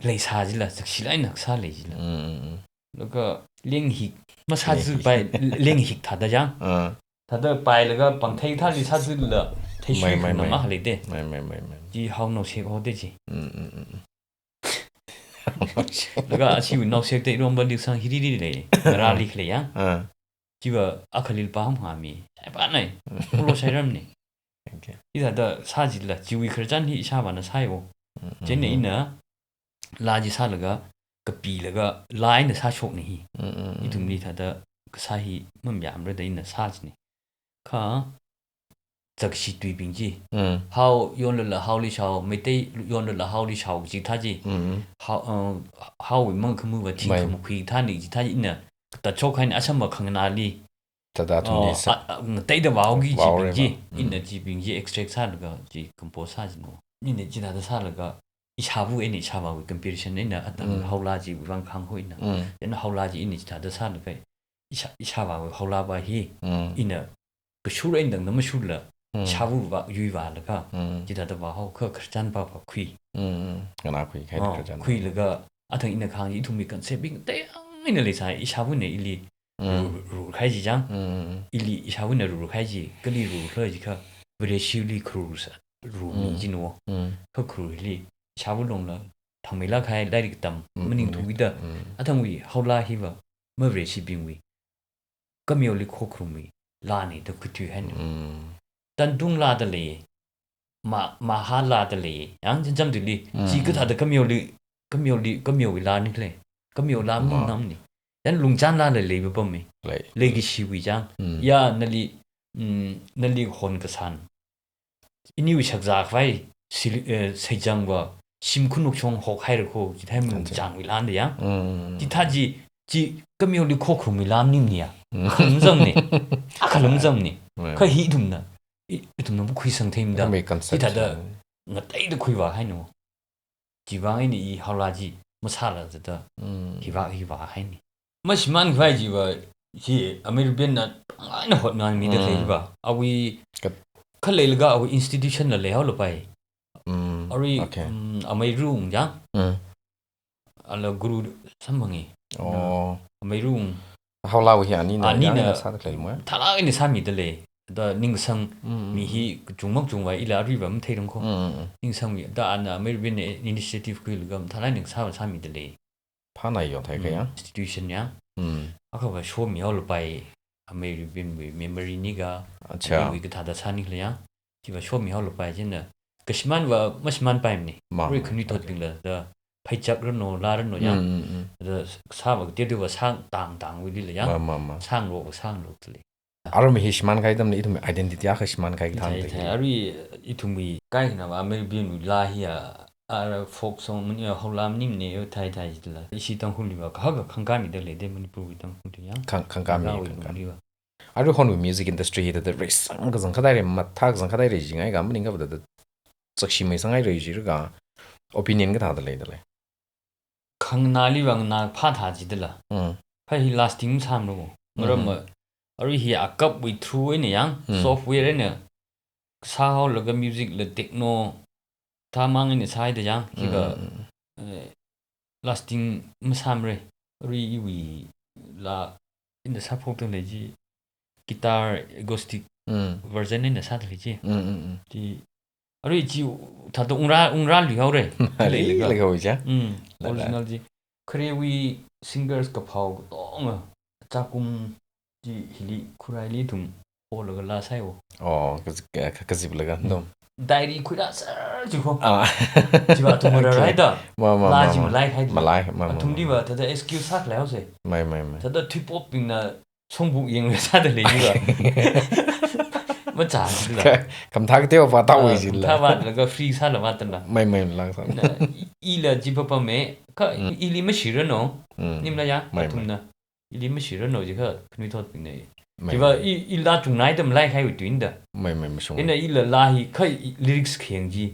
leisā jila, zakshila eina sā lei jila. Mm, mm, mm. Laga leng hik, masā Leng hik. Zupai, leng hik thāda yang. Ah. Thāda pailaga pangthei thāli sā zula, theishui Mai, mai, khana mai. Mahalei de. Mai, mai, mai, mai. Chi Haonaoshek hode chi. Mm, mm, mm, mm. Laga achiwui naoshek te iromba liksang hiriri lei, ngarāli khalei yang. Ah. Chiva akhalil paham hami. Sai pa nai. Polo sairamni. Okay. Hithāda sā jila, chiwui khararchan hi ishāvāna sāi o. Mm, mm, Chieina mm. ina laa chi sālaga, kapilaga, laa eina sāshokni hi. Mm, mm, mm. Ithumli thāda kasā hi mamayāmara da ina sā jini. Kha, zakshi tuibing chi. Mm. Hao yonlala Haoli shao, Meitei yonlala Haoli shao chithā chi. Mm, mm. Hao, uh, Haowui mangkhamuva thing Mai. Khamakhui thāni chithā chi ina, tatshok haina asam ma khanganāli. Thāda athumli Oh, sā a, a, ngateida vāhaoki Vāhaora chibing chi, ba. Mm. Ina chibing chi extract sālaga chi compose sā jino. Ina chithāda sālaga, ishāvā eina ishāvāwui comparison eina atam Mm. Haolaa chiwui vang khangho ina. Mm. Chieina Haolaa chi ina chithāda sālaga, ishā, ishāvāwui Haolaa va hi, Mm. ina kashur eina tangda mashurla, Mm. ishāvāva yuivālaga, Mm. chithāda vāhao kha khararchan papa khui. Mm, mm. Nganākhui khai Oh, khararchan. Khuilaga, athang ina khang ithumwui concept bing tei ang ina leisā ishāvāna ili Mm. Ru, ru khai chi chang. Mm. Ili ishāvāna ru khai chi, kali ru khai chi kha, Vareshili kharu sā, ru mi Mm. jino. Mm. Kha kharu hili, ishāvā longla, thangmeilāk kahai lairik tam, Mm, maning mm. Thuida, Mm. athangwui Haolaa hiva, ma Vareshibingwui. Kameoli khokharumwui, laani da khuithui haina. Mm. Tandung laa da lei, ma, maha laa da lei, yang janjam dili, Mm, chi mm. Kathāda kameoli, kameoli, kameowui laani khalei, kameo laa Ma. Maningmana. Yan lungchan laa lei lei bapam mi. Lei. Leikashiwui chang. Mm. Ya nali, mm, nali hon kasān. Iniwui shakzā khavai, sili, eh, seichangva, shim khunuk shong hok haira kho, chithāi Anjay. Lungchanwui laanda yang. Mm. Chithā chi, chi kameoli khokharumwui laa maningmana ya. Mm. Khalam zangni. Akhalam zangni. Right. Kha hi ithumna. I, ithumna makhuisang theimada. Ithumwui concept Chithāda chi. Ngateida khuivā haino. Chivang eina i Haolaa chi masāla zada. Mm. Hivā, hivā haini. Mashimān khavai chiva, hi American na, ngaina hotnami da Mm. Khalei va. Awui Kat- khaleilaga awui institution la leihaolapai. Mm. Arui, Okay. Mm, amei rung jang. Mm. Ala guru samhangi. Oh. Amei rung. Haolaawui hi anina, Anina. Yangna sāda khalei mo? Thalak eina sāmida lei. Da ningsang Mm, mm, mi hi kachungmak chungvai ila aruiva matheirang kho. Mm, mm, mm. Ningsang mi, da ana American initiative khuilaga thalak ningsāva sāmida lei. Phāna yo thai Mm, kaya? Institution ya. Mm. Akhava show mihaolapai American wui memory niga. Acha. Wui kathāda sāni khala ya. Chiva show mihaolapai china. Kashimānva mashimānpaimani. Ma, Rui ma, khani okay. Thotbingla da phaichak rano, laa rano ya. Mm, mm, mm. Da sāva teoteova sāng tang tangwuili la ya. Ma, ma, ma. Sānglo, sānglo tali. Arui mi hi shimān kahai atamli ithumwui identity akha shimān kahai Thai, thang Thai. Hi. Arui ithumwui kaikhana va American wui laa hi ya, ara folk song mani, Haolaa maningmana yo thai thai jila. Ishi Tangkhulli va, kaha kakhang kami da lei de Manipurwui Tangkhulli ya. Khang, khang kami, Haolaa wui khang kami. Tangkhulli va. Aruihonwui music industry hi da, da reisang kazang khathai rei, mathā kazang khathai rei jingai ka, maningakha va da, da zakshimei sangai rei jira ka, opinion kathāda lei da lei. Khanganāli va nganā phāthā jida la. Mm. Phā hi lasting masāmana ko. Maram Mm-hmm. ma, Arui hi akapwui through eina yang, Mm. software eina sāhaolaga music la techno thāmang eina sāhaida yang, hiva, Mm, mm, mm. eh, lasting masāmara. Arui iwui laa ina sāphokda lei chi, guitar acoustic Mm. version eina sāda lei chi. Mm, mm, mm. Chi, arui chi thāda ungra, ungra luihaora. Leilaga. Leilaga haowa chi. Mm, Lala. Original chi. Kharewui singers kaphao katonga, chākum chi hili khuraili ithum holaga laa sāhaowa. Oh, kaz-, ka-, ka-, kaziplaga, Mm. dom. Diary khuirāser chi kho. Ah. Chiva athum Okay. rāraida. Ma, ma, Laa ma, chi ma. malaihaida. Malai, ma, ma, Athumli ma. va thāda excuse sākhalei haosa. Mai, mai, mai. Thāda thuipopbingna songbook yanglaga sāda lei chiva. Machā chila. Ka-, khamathā kateopa tāwui Ah, chila. Khamathā vātlaga free sāla vātala. Mai, mai, lang sā. Na, i-, ila chi papame, kha Mm. ili mashiranu. Mm. Nimla ya, Mai, mai. athumna. Ili mashiranu jiakha khanuithotbingna. Mai, Chiva mai. i, i laa chungnaida malaikahaiwui tuina da. Mai, mai, mashung. Ina ila laa hi kha i, lyrics khayang chi.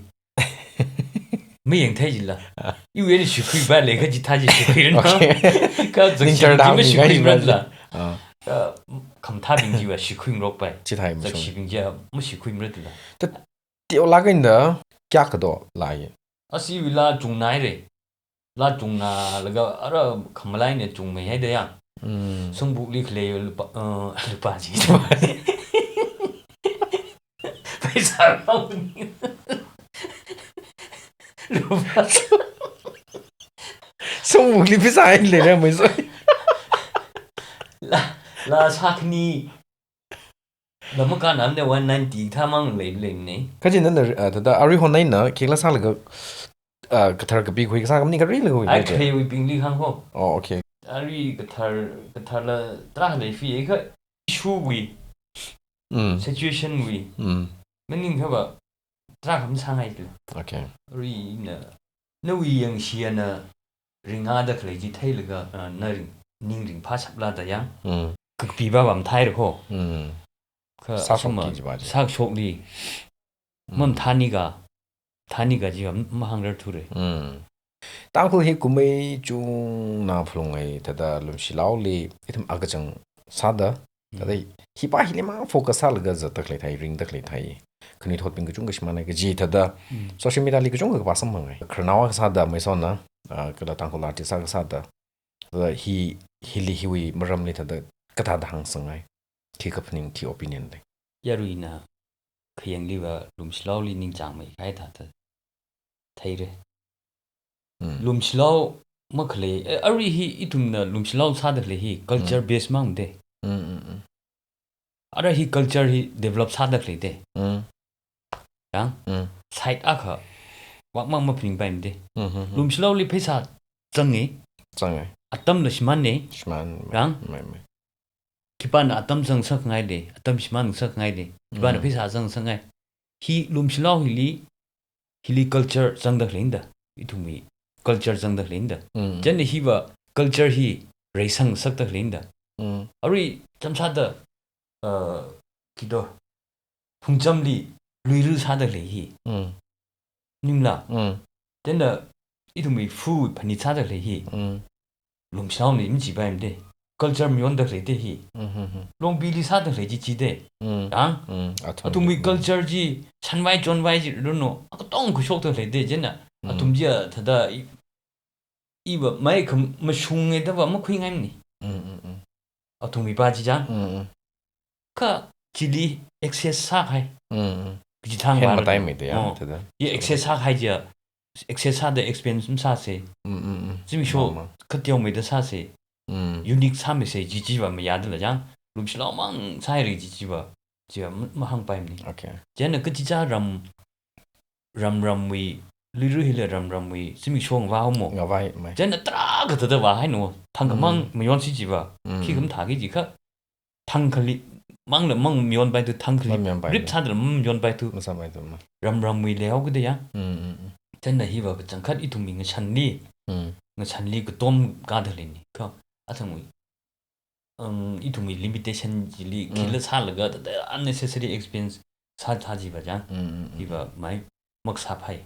Mayangthei chila. Ah. Iwui eina shikhuipai lei kha chithā chi shikhuiranu. Okay. Kha zakshibing Ningchar chi dam mashikhuimarala. Ah. Kha khamathābing chiva shikhuingarokpai. Chithāi mashung. Zakshibing chiva mashikhuimarala. Ta teolāk eina da kayākha do laa hi? Asi iwui laa chungnaira. Laa chungnalaga ara khamalaina chungmeihaida yang. Mm. Songbookli khalei lupā, uh, lupā chi. Pheisā rāmani. Lupā. Songbookli pheisā eina leira mai so. Laa, laa sākhani. Lam makānamda one ninety thāmang lei, leina. Kha chi nana, ah, thāda arui hon eina khikhala sālaga, ah, kathar kapi khuikasā khamani kha rilaga khui Ai, khui chi? Kharewuibingli hāng ho. Oh, okay. Arui kathar, katharla tarākha lei fee kha issue wui, Mm. situation wui. Mm. Maningakha va tarākha masāngai tu. Okay. Aruina, nawui yangshi ana ringda khalei chi theilaga, ah, na ring, ning ringphāshapla da yang. Mm. Kakapibing va matheira kho. Mm. Kha Sāshokki sāma, chiva chi. sāshokli. Mm. Mamathānika, thānika chiva mahāngrarthura. Mm. Tangkhul hi kumei chungna phalunghai thāda Lumshilaoli ithum akachang sāda, Mm. thāda hipa hilimang focus sālaga zatda khalei thai, ringda khalei thai. Khanuithotbing kachungkha shimānhai kaji thāda Mm. social media li kachungkha kapā samphanghai. Khararnao akha sāda Maisona, ah, kala Tangkhul artist akha sāda. Thāda hi, hili hiwui maramli thāda kathāda hāngsanghai. Khi kaphaning, khi opinion lei? Yaruina khayangli va Lumshilaoli ningchāngmeikahai thāda theira. Mm. Lumshilao makhalei, eh, arui hi ithumna Lumshilao sāda khalei hi culture Mm. base mangde. Mm, mm, mm. Ara hi culture hi develop sāda khaleide. Mm. Yang, Mm. side akha vākmang maphaningpaimade. Mm, mm, mm. Lumshilaoli pheisā zange. Zange. Atamla shimāne. Shimān. Yang. Mai, mai. Khipāna atam zangsakngaile, atam shimān ngasakngaile, khipāna Mm. pheisā zangsakngai. Hi Lumshilao hili, hili culture zangda khaleida, ithumwui culture zangda khaleida. Mm. Chieina hiva culture hi reisang ngasakda khaleida. Mm. Arui chamsāda, uh, kido, phungchamli luira sāda khalei hi. Mm. Ningla. Mm. Chieina ithumwui fu phanit sāda khalei hi. Mm. Lumshilaoli machipaimade. Culture mayonda khaleide hi. Mm, mm, mm. Longpili sāda khalei chi chide. Mm. Yang? Mm. Athum. Athumwui Mm. culture chi shanvai chonvai chi runo. Akatong khuishokda khaleide chieina. Mm. Athum chiya thāda i, iva mai kham mashunge da va makhuingaimane. Mm, mm, mm. Athumwui pa chi chang. Mm, mm. Kha chili access sākahai. Mm, mm. Kaji thang Hen ba mataimei de yang, Oh. thāda. Ye access sākahai chiya, access sāda expense masāse. Mm, mm, mm. Zimiksho Ma, ma. kateomeida sāse. Mm. Unique sāmeise, chi chiva mayādala chang. Lumshilaomang sāhaira chi chiva. Chiva ma-, mahāngpaimane. Okay. Chieina kachichā ram, ram ramwui, luira hila ram ramwui, zimiksho ngavā haomo. Ngavāmei. Chieina tarākha thāda vāhaino. Thangkhamang Mm. mayonsi chiva. Mm. Khikha mathāki jiakha. Thangkhali, mangla mang mayonpaithu, thangkhali. Mamayonpaithu. Rip sādala mamayonpaithu. Masāpaithu ma. Ram ramwui leihao kade ya. Mm, mm, mm. Chieina hiva kachangkhat ithumwui ngashanli. Mm. Ngashanli katom kada khaleine. Kha, athangwui. Um, ithumwui limitation chili, Mm. khila sālaga, thāda unnecessary expense sā, sā chiva chang. Mm, mm, mm. Hiva mai, maksāpai.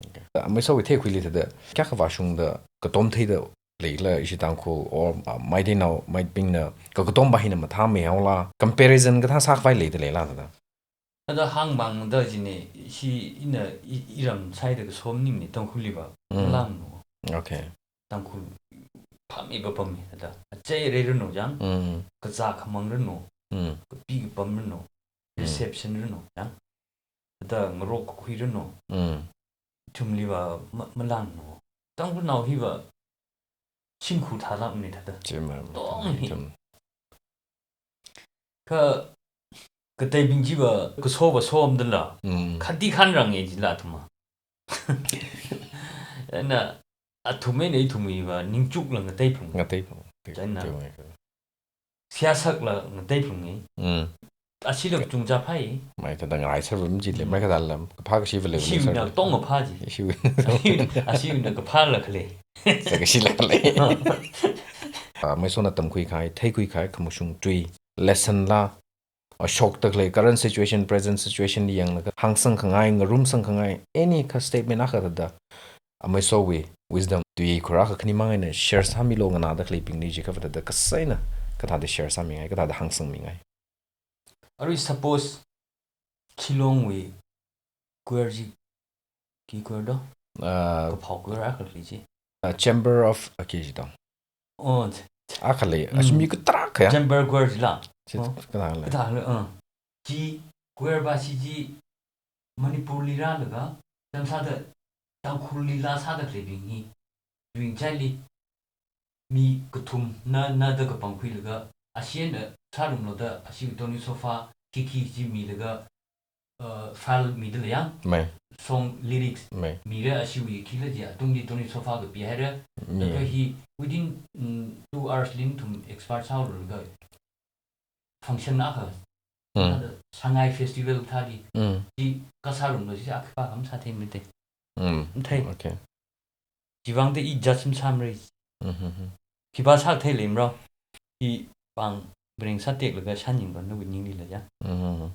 Okay. Ah, Maisowui theikhuili thāda, kayākha vāshungda, katom theida, leila ishi Tangkhul or, uh, maiteinao, maibingna, kakatomva hina mathāmei haola, comparison kathā sākhavai leida leila thāda. Thāda hāngmangda jine, shi ina i, iram sāida kasom maningmane Tangkhulliva, Mm. malāngno. Okay. Tangkhul phāmei papam me thāda. Achei rei rano jang, Mm. kazā khamang rano, Mm. kapi kapam rano, Mm. reception rano jang. Thāda ngarok kakhui rano. Mm. Ithumliva ma-, malāngno. Tangkhulnao hiva shimkhur thālākmane thāda. Chi ma, Tong hi. ithum. Kha, kateibing chiva kasova somdala. Mm. Khati khanrang e jila athumva. Ana, athum eina ithum hiva ningchukla ngateiphalung. Ngateiphalung. China. Chi ma. Seihā sākla ngateiphalunge. Mm. Ashila kachungcha phāi. Mai thāda ngai sārum jile, Mm. mai kathāla, kaphā kashiva le, Ashiwui na sārum. tong kaphā ji. Ashiwui. Ashiwui, ashiwui na kaphāla khalei. Sā kashila khalei. Ah, Maisona tamkhui kahai, theikhui kahai, khamashung tui, lesson la, ah, shokda khalei, current situation, present situation li yanglaga, hāngsang khangai, ngarumsang khangai, any ka statement akha thāda, Amaisowui wisdom tui khura akha khani mang eina share sāmilo nganāda khaleibingli jiakha thāda kasā eina kathāda share sāmingai, kathāda hāngsangmingai. Arui suppose Shillongwui choir chi, khi choir do? Ah, Kaphao choir akha khalei chi. ah, Chamber of, ah, khi chi do. Oh, ch-, Akha lei, Mm. ashi mi katarākha ya. Chamber choir chila. Chi Oh. kathāla. Kathāla, uh. Chi choir va chi chi Manipurli rālaga, tam sāda Tangkhulli laa sāda khaleibing hi, ring chili, mi kathum na, na da kapangkhuilaga, ashi eina sārumlo da, ashi Tony Sofa, khi khi chi milaga, uh, file mida lei yang, Mai. song lyrics, Mai. mira ashiwui khila ji, atungli Tony Sofa kapihaira, Mi. laga hi, within, mm, two hours li ithum expert sāhaolaga, function akha, Mm. ada Sangai Festival thāli, Mm. chi kasā roomlo chi akha pa kam sāthei mite. Mm. Thei. Okay. Chiwuivang da i judge masāmara. Mm-hmm. Khipā sāthei leimara. I pāng breng sāteklaga shānyingva nawui ningli la ya. Mm-hmm.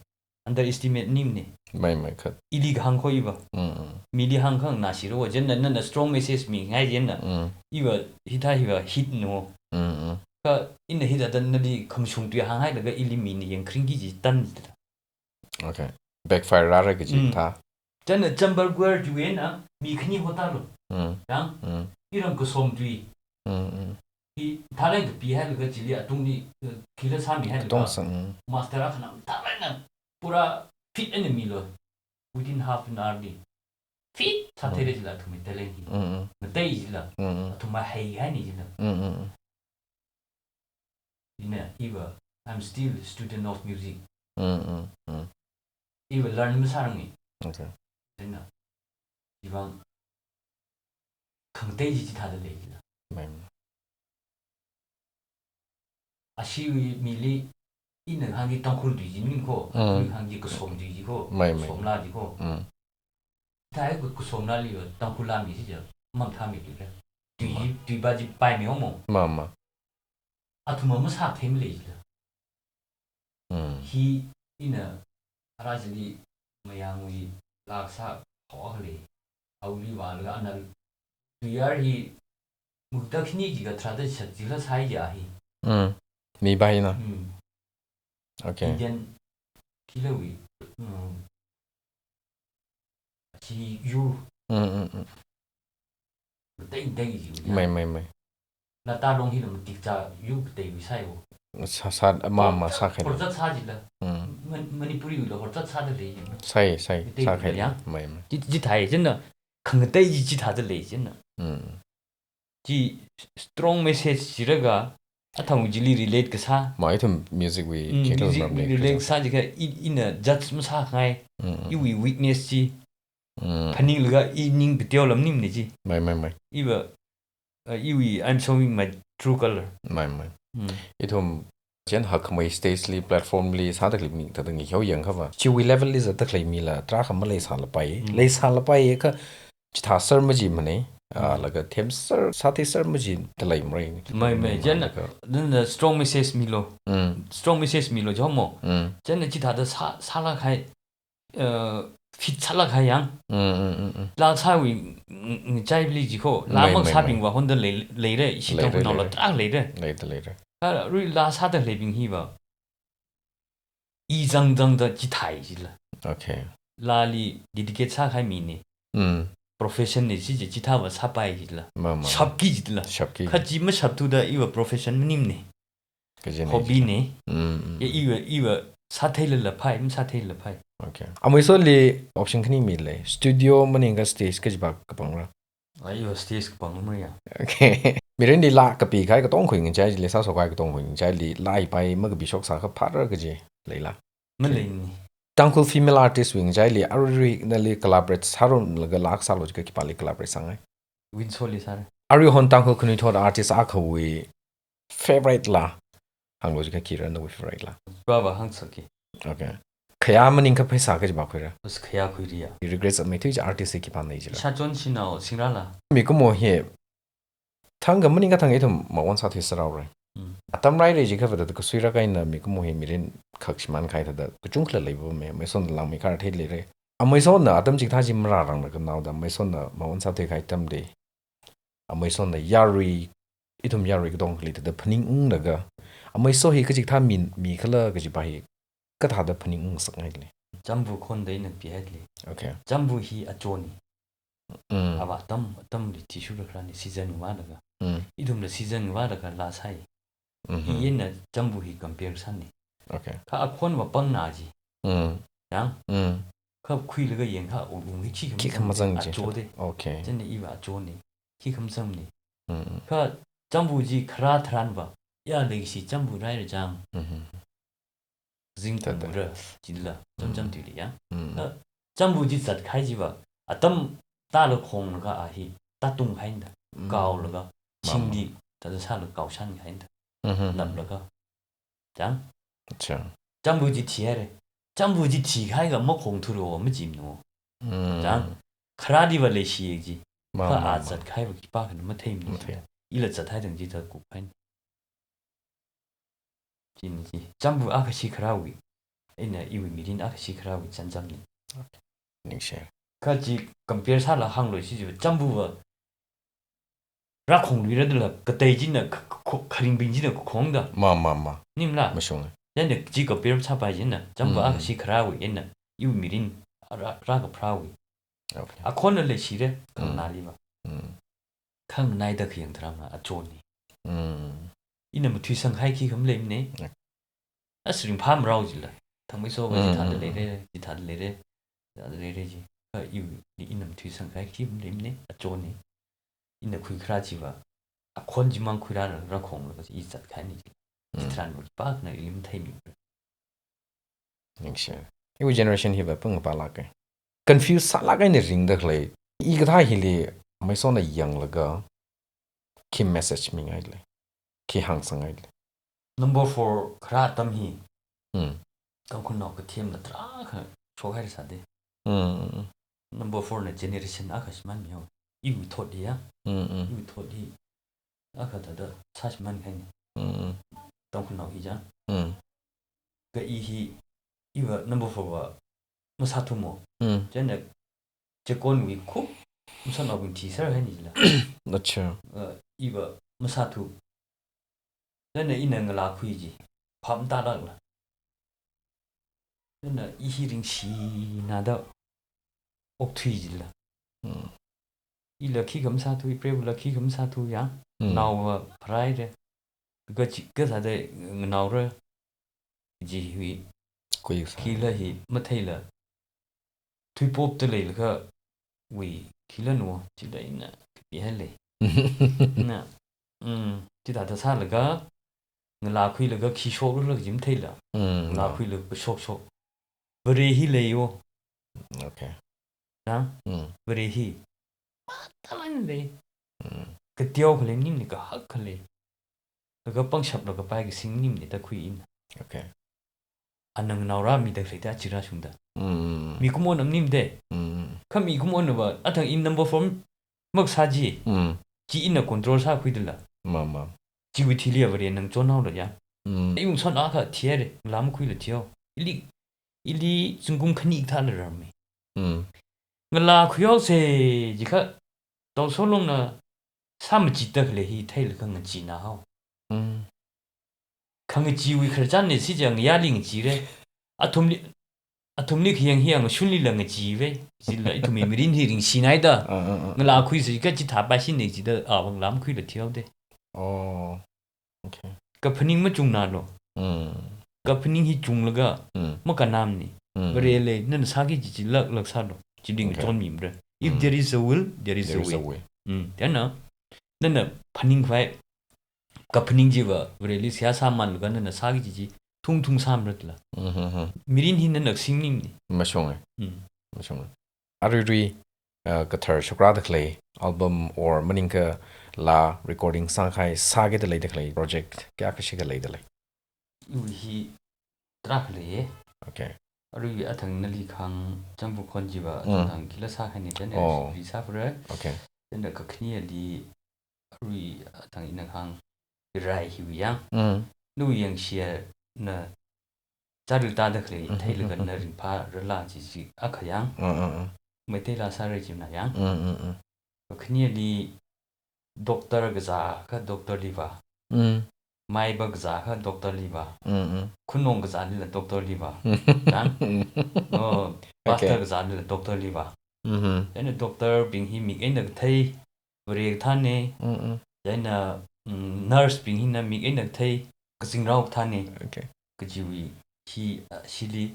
Underestimate maningmane. Mai, mai khat. Ili kahāng kho iva. Mm, mm. Mili hāngkhanganā shiro wa, chieina nana strong message mingai chieina. Mm. Iva hithā hiva hit no. Mm, mm. Kha ina hithāda nali khamashung tui hānghailaga ili mina yangkharing kaji tan jida. Okay. Backfire rāra kaji Mm. thā. Chieina chamber choir chiwui eina mi khani hotalo. Mm. Yang? Mm. Iram kasom tui. Mm, mm. Hi talent kapihailaga chili atungli, eh, khila sāmihailaga. Katong sang, mm. Master akhana talent na pura fit eina milo. Within half an hour li. Fit sātheira Mm. jila athumwui talent hi. Mm, mm. Ngatei jila. Mm, mm. Athumva heihaini jila. Mm, mm, mm. Ina, iva, I'm still student of music. Mm, mm, mm. Iva learn masārange. Okay. Ina, iva, khangatei chi chithāda lei jila. Mem. Ashiwui mili, ina hāngki Tangkhul tui chi maning kho, Mm. ina hāngki kasom tui chi kho, Mai, mai. Somla chi kho. Mm. Thāi ka, kasomlali va, Tangkhul laa mi chi ja, mangthā mi tui ra. Tui Ma. chi, tui va chi pai mi homo. Ma, ma. Athumva masāthei malei jila. Mm. Hi ina ara chili Mayangwui laa sā hokli. Auli vālaga ana tui ar hi mukta khani jiakha tharāda shat jila sāi ja hi. Mm. Mi bai na. Mm. Okay. Indian khilawui, mm, chi yu. Mm, mm, mm. Teng teng yu. Mai, mai, mai. Nata long hila matik cha yu katei wi sai wo. Sā, sā, ma, ma, Horchat, sākhai. Horchat sā jila. Mm. Man-, Manipuri wui lo horchat sāda lei jila. Sai, sai, Katei sākhai. yu ya. Mai, mai. Chi, chithāi chieina, khangatei chi chithāda lei chieina. Mm. Chi strong message chiraga, athang chili relate kasā. Ma ithum music wui Mm, khekal music ram wui lei relate kasā. kasā jiakha i, ina judge masāngai. Mm, mm. Iwui weakness chi. Mm. Phaninglaga i ning kateo lam maningmane chi. Mai, mai, mai. Iva, uh, iwui, I'm showing my true color. Mai, mai. Mm. Ithum chieina hakkhamei stage li, platform li, sāda khalei mi thāda ngi heo yangkhava. Chiwui level li zatda khalei mila, tarākha maleisālapai. Mm. Leisālapai kha, chithāser majimane, ah, Mm. laga themser, sātheiser majida leimara. Mai, mai, Mai chieina, laga. nana strong message milo. Mm. Strong message milo, jomo. Mm. Chieina chithāda sā, sālakhai, uh, fit sālāk kahai yang. Mm, mm, mm, mm. Laa sāwui ng-, ng-, ngachaili jikho. Laa Mei, mei, mei. Masābingva honda lei, leira, ishi Leira, Tangkhulnaola leira. Tarākha leira. Leira, leira. Kha arui laa sāda leibing hiva. I zangzangda chithai jila. Okay. Laali dedicate sākahai mina. Mm. Profession na chi chi chithāva sāpai jila. Ma, ma, ma. Shapki jila. Shapki. Kha chi mashapthuda iva profession maningmana. Kajina Hobby jila. Na. Mm, mm, Ya mm. iva, iva sātheilala phai, masātheilala phai. Okay. Ameisoli option khani mila. Studio maningakha stage kajiva kapangra. Ai, iva stage kapang mara ya. Okay. Mirinli laa kapikahai katonga khuingachai chili, sāshok kahai katonga khuingachaili laa hi pai makapishok sākha phāra kaji leila. Maleimana. Tangkhul female artist wui ngachaili aruirui nali collaborate sārumlaga laa sālu jiakha khipāli collaborate sāngai? Winsoli sāra. Aruihon Tangkhul khanuithot artist akhawui favorite laa hānglu jiakha khira nawui favorite laa? Baba hāngsāki. Okay. Khayā maningakha pheisā kajiva khuira? Us khayā khuira ya. Regret sāmeithui kaji artist hi khipāna jira? Ishāchon shanao singrala. Mikumo hi thangkha maningakha thang ithum mawon sāthui sāra haora. Mm. Atam raira jiakha vāda kasuirak eina mikumo hi mirin khak shimānkahai thāda kachungkhala leipapama, Ameisona langmeikharā theileira. Ameisona atam chikathā chi marāranglaga naoda, Ameisona mawon sāthuikahai atamli, Ameisona yarui, ithum yarui katongali thāda phaningunglaga, Ameiso hi kachikathā mi, mikhala kajiva hi kathāda phaningung ngasakngaili? Chambu khonda ina pihaili. Okay. Chambu hi achonna. Mm. Ava atam, atamli thishurda kharāna season vālaga. Mm. Ithumla season vālaga laa sāi. Mhm. Hi eina chambu hi compare sāna. Okay. Kha akhonva pangna ji. Mm. Yang? Mm. Kha khuilaga yangakha ung hi khikha Khikha mazang mazang ji. Acho de. Okay. Chieina iva achonna. Khikha mazangna. Mm. Kha chambu chi kharā tharanva. Ya leikashi chambu raira chang. Mhm. Zingkum Thāda. Ra, chila, cham cham Mm. tuili ya. Mm. Kha chambu chi zatkahai chiva, atam tālaga khonglaga a hi, tātungkahaina da, Mm. kaolaga, Ma, ma. Chingdi, thāda sālaga kaoshankahaina da, Mhm. Naplaga. Chang? Acha. Chambu chi thihaira. Chambu chi thikahaiakha makhongthura machimana. Mm. Chang? Kharādiva leishiya ji. Ma, Kha ma, a ma. Zatkahaiva khipākhana matheimana. Mathei. Ila zathai thang chi thāda kuphaina. China chi. Chambu akhashi kharāwui. Eina iwui mirin akhashi kharāwui chānjamna. Ningshi. Kha chi compare sālaga hānglu shi chi chambuva rākhongluira dala katei china kh-, kh-, kharingbing china khakhong da. Ma, ma, ma. Ningla? Mashunga. Chieina chi compare sāpai china chambu Mm, mm. akhashi kharāwui eina iwui mirin rā, rākapharāwui. Okay. Akhonna leishira, Mm. khanganāliva. Mm. Khanganaida khayang tharanva achonna. Mm. Ina mathuisangkahai khikha maleimana. Yeah. As ringphāmarao jila. Thangmeisova Mm, chithāda mm, leira, mm. chithāda leira, chithāda leira ji. Kha iwui, ina mathuisangkahai khikha maleimana, achonna. Ina khuikharā chiva, akhon chimang khuirālaga rākhonglaga i zatkahaina ji. Mm. Chitharanva khipākhana ili matheimana. Ningshi. Iwui generation hiva pung pālāka. Confuse sālāk eina ringda khalei. Hikathā hili Ameisona yanglaga khi message mingaili, khi hāngsāngaili? Number four kharā atam hi. Hmm. Tangkhulnao kathemla tarākha shokhaira sāda. Hmm. Number four na generation akha shimānmi haowa. Iwui thot hi ya. Hmm, hmm. Iwui thot hi. Akha thāda sāshimānkahaina. Mm. Tangkhulnao hi chang. Mm. Kha i hi, iva number four va masāthumo. Mm. Chieina chekonwui khup, masotnaobing thiserhaina jila. Acha. Uh, iva masāthu. Chieina ina ngalākhui ji, phap matālākla. Chieina i hi ringshina da okthui jila. Mm. Ila khikha masāthu, ipreivula khikha masāthu ya. Mm. Naova pharāhaira. Kha chi, kha sāda nganaora. Ji hi. Kui sā. Khila hi matheila. Thuipopda leilakha. Wui, khila no, chila ina kapihailei. Na, mm, chithāda sālaga, ngalākhuilaga khi shoklaga chi matheila. Mm, ngalākhuilaga kashok shok. Vare hi leiyo. Okay. Na? Mm. Vare hi. Matalai lei. Mm. Kateokha lei maningmana, kahakha lei. Laga pangshap laga pai kasing maningmana da khui ina. Okay. Ana nganaorāmida khalei da chirāshungda. Mm. Mikumona maningmana da. Mm. Kha mikumonava athang in number four makasā ji. Mm. Chi ina control sākhuidala. Ma, ma. Chiwui thili Varena ngachonhaola ya. Mm. Iwui ngasotnao akha thihaira, ngalā makhuila thihao. Ili, ili zingkum khani kathāla rāmi. Mm. Ngalā khuihaosa jikha, Tao Solongna sāmachitda khalei hi theilaga ngachee nahao. Mm. Khangacheewui khararchanna si chang yali ngacheera. Athumli, athumli khayang hi ngashunlila ngacheeva. Chila ithumwui mirin hi ringshinaida. Ah, ah, ah, ngalā ah. Khuisa jikha chithā paishina jida, ah, vang lam khuila thihaoda. Oh. Okay. Kaphaning machungnalu. Mm. Kaphaning hi chunglaga Mm. makannamana. Mm. Vareli, nana sāki chichi laklak sālu. Chili Okay. ngachonmimara. If Mm. there is a will, there is There a is a way. way. Mm. Then, uh, nana phaningkhavai, kaphaning chiva, Vareli seihā sāmanlaga nana sāki chichi thungthung sāmaratla. Mm-hmm. Mirin hi nana singmimana. Mashunga. Mm. Mashunga. Aruirui, uh, kathar shokrāda khalei album or maningkha laa recording sākahai, sākida leida khalei project kayākha shikha leida lei? Iwui hi tarākha leiya. Okay. Arui athang nali kahāng Changpu Khon chiva, Mm. athang khila sākahaina, then Oh. ri sāpura. Okay. Then kakhaneli arui athang ina kahāng Rai hiwui yang. Mm. Nawui yangshia na chāra tāda khalei Mm-hmm. theilaga na ringphārala chichi akha yang. Mm, mm, mm. Meitei laa sāra china yang. Mm, mm, mm. Kakhaneli doctor kazā kha doctor li vā. Mm. Maiba kazā kha doctor li vā. Mm, mm. Khunong kazālila doctor li vā. Yang? Mm. Oh, pastor Okay. kazālila doctor li vā. Mm-hmm. Chieina doctor bing hi mik eina kathei, Vare kathāna. Mm, mm. Chieina, mm, nurse bing hina mik eina kathei, kazingrao kathāna. Okay. Kajiwui hi, ah, shili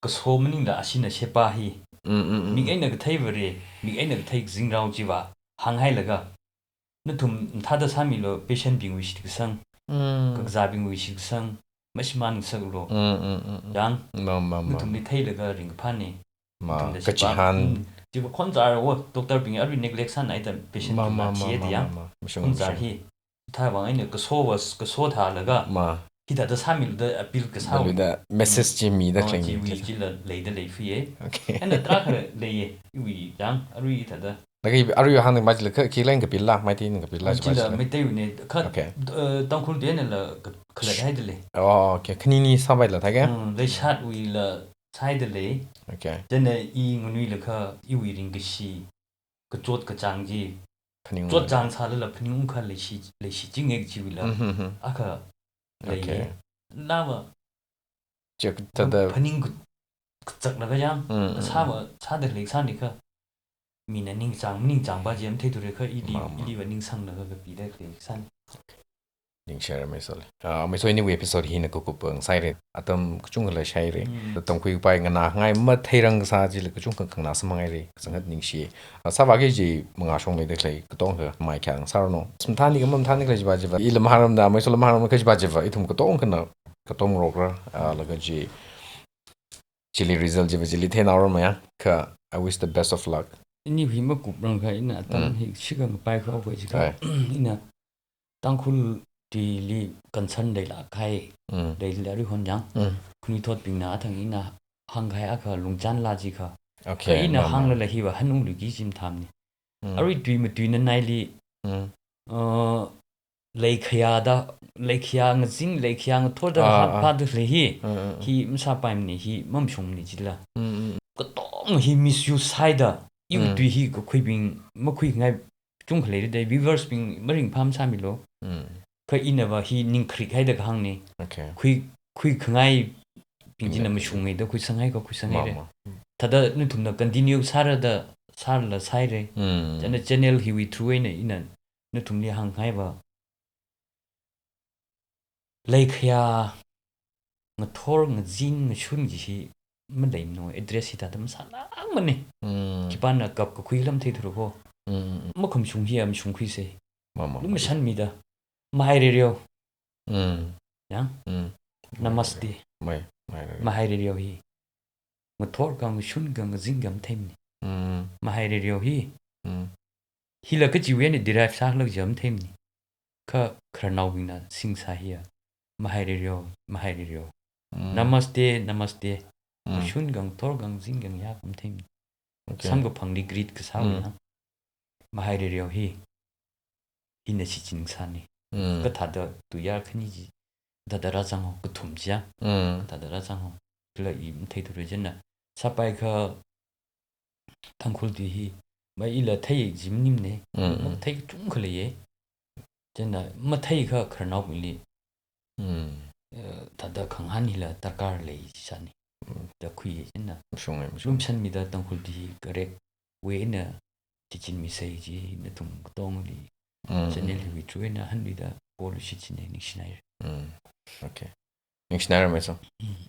kaso maningla ashina shepa hi. Mm, mm, mm, Mik mm. eina kathei Vare, mik eina kathei kazingrao chiva hānghailaga, nathum mathāda sāmilu, patient bingwui shitkasang, Mm. kakazābingwui shitkasang, mashimān ngasaklu. Mm, mm, mm, mm. Yang, Ma, ma, ma. nathumli theilaga ringkaphāna. Ma, Nathumda kachihān. shipa, mm, chiva khonzar wo, doctor bing arui neglect sānaida patient Ma, bing ma, la ma, thiya ma, da yang. ma, ma. Mashung, Khonzar mashung. hi. Thāwui vang eina kaso was, kaso thālaga. Ma. Hithāda sāmilu da appeal kasā. Maluda message chi mida Oh, khalei chi ni wui chi. chila leida leiphiya. Okay. Eina tarākha leiya, iwui yang, arui hithāda. Laga arui hāngda majila kha, khi leng kapila, Meitei na kapila Ah, chi chila majila. Meiteiwuina kha, Okay. uh, Tangkhul tuina la ka-, khalat haida lei. Oh, okay. Khanini sāpaila thākha? Mm, Leishatwuila sāhaida lei. Okay. Chieina i nganuilakha iwui ringkashi, kachot kachāng chi. Phaning Chot ungla. chāng sālala phaning ungkha leishi, leishi chinga kajiwuila. Mm-hmm. Akha lei. Okay. Nava Chak thāda. phaning ka-, kachaklaga yang, Mm, mm, kasā mm. va, sāda khalei sāni kha. Mina ningchāng, maningchāngpa chi matheithura kha ili, Ma, ma. iliva ningsanglaga kapida khalei sāni. Ningshira Amei Soli. Ah, Amei Soli, iniwui episode hina kakup ngasāhaira. Atam kachungkhala shāhaira. Mm. Tamkhuipai nganāngai matheirang kasā chila kachungkha khanganā samphanghaira. Kachangkhat ningshi. Ah, sāvāki kaji mangāshong leida khalei katongkha maikhyang sāranu. Smathāni kha mamathāni khalei chiva chiva. Ila mahāngarumda, Amei Soli mahāngarumda kha chiva chiva. Ithum katongkhana, katong rokra, ah, laga chi. Chili result chiva chili theinaorama ya. Kha, I wish the best of luck. Ini hi makuprang kha ina atam Mm. hi shikha ngapai kha koi chi kha. Ai. Ina Tangkhul tili concern leilāk kahai, Mm. leilāk kahai hon yang. Mm. Khanuithotbingna athang ina hāngkahai akha lungchān la chi kha. Okay, Kha ina ma, ma. hānglala hiva hanungluiki chi mathāmana. Mm. Arui tui matuina naili, Mm. uh, leikhayāda, leikhayā ngazin, leikhayā ngathorda Ah, ah. hātphāda khalei hi, Mm, mm, mm. hi masāpaimana, hi mamashungmana chila. Mm, mm, mm. Katong hi misuse sāhaida, iwui Mm. tui hi kakhuibing, makhuingai kachungkha leida, viewers bing maringphā masāmilu. Mm. Kha inava hi ningkharik haida kahāngna. Okay. Khui, khuikhangaibing china Ina. mashungngaida, khuisanghai kha khuisanghaira. Ma, ma. Thāda nathumna continue sārada, sārala sāhaira. Mm. Chieina channel hiwui through eina ina nathumli hānghaiva. Leikhayā ngathor, ngazin, ngashun kaji hi maleimana, address hithāda masālākmana. Mm. Khipāna kap kakhui lam theithura kho. Mm, mm, mm. Makhamashung hiya mashungkhuisa. Ma, ma, ma. Lumashanmida. Mahai Rereo. Mm. Yang? Mm. Namaste. Mai, Mahai Rereo. Mahai Rereo hi. Ngathor kha, ngashun kha, ngazin kha matheimana. Mm. Mahai Rereo hi. Mm. Hila kachiwui eina derive sākhala kaji matheimana. Kha khararnaobingna singsā hiya. Mahai Rereo, Mahai Rereo. Mm. Namaste, namaste. Mm. Ngashun kha, ngathor kha, ngazin kha, ngayā kha matheimana. Okay. Samkaphangli greet kasāwui Mm. na. Mahai Rereo hi. Ina shichin sāna. Mm. Kathāda tuiyār khani chi. Kathāda rāzang ho, kathum chiya. Mm. Kathāda rāzang ho. Kala i matheithura chieina. Sāpai kha Tangkhul ti hi, mai ila thei jim nimne, Mm, mm. mathei kachungkha leiye. Chieina mathei kha khararnaobingli, Mm. eh, thāda khangahān hila darkar lei sāni. Mm. Da khuiye chieina. Mashunga, mashunga. Lumshanmida Tangkhul ti hi correct way eina shichinmisei chi nathum katongli. Mm, Channel mm. hiwui through eina hanmida polu shichinne, ningshinaira. Mm. Okay. Ningshinaira, Maiso. Mm.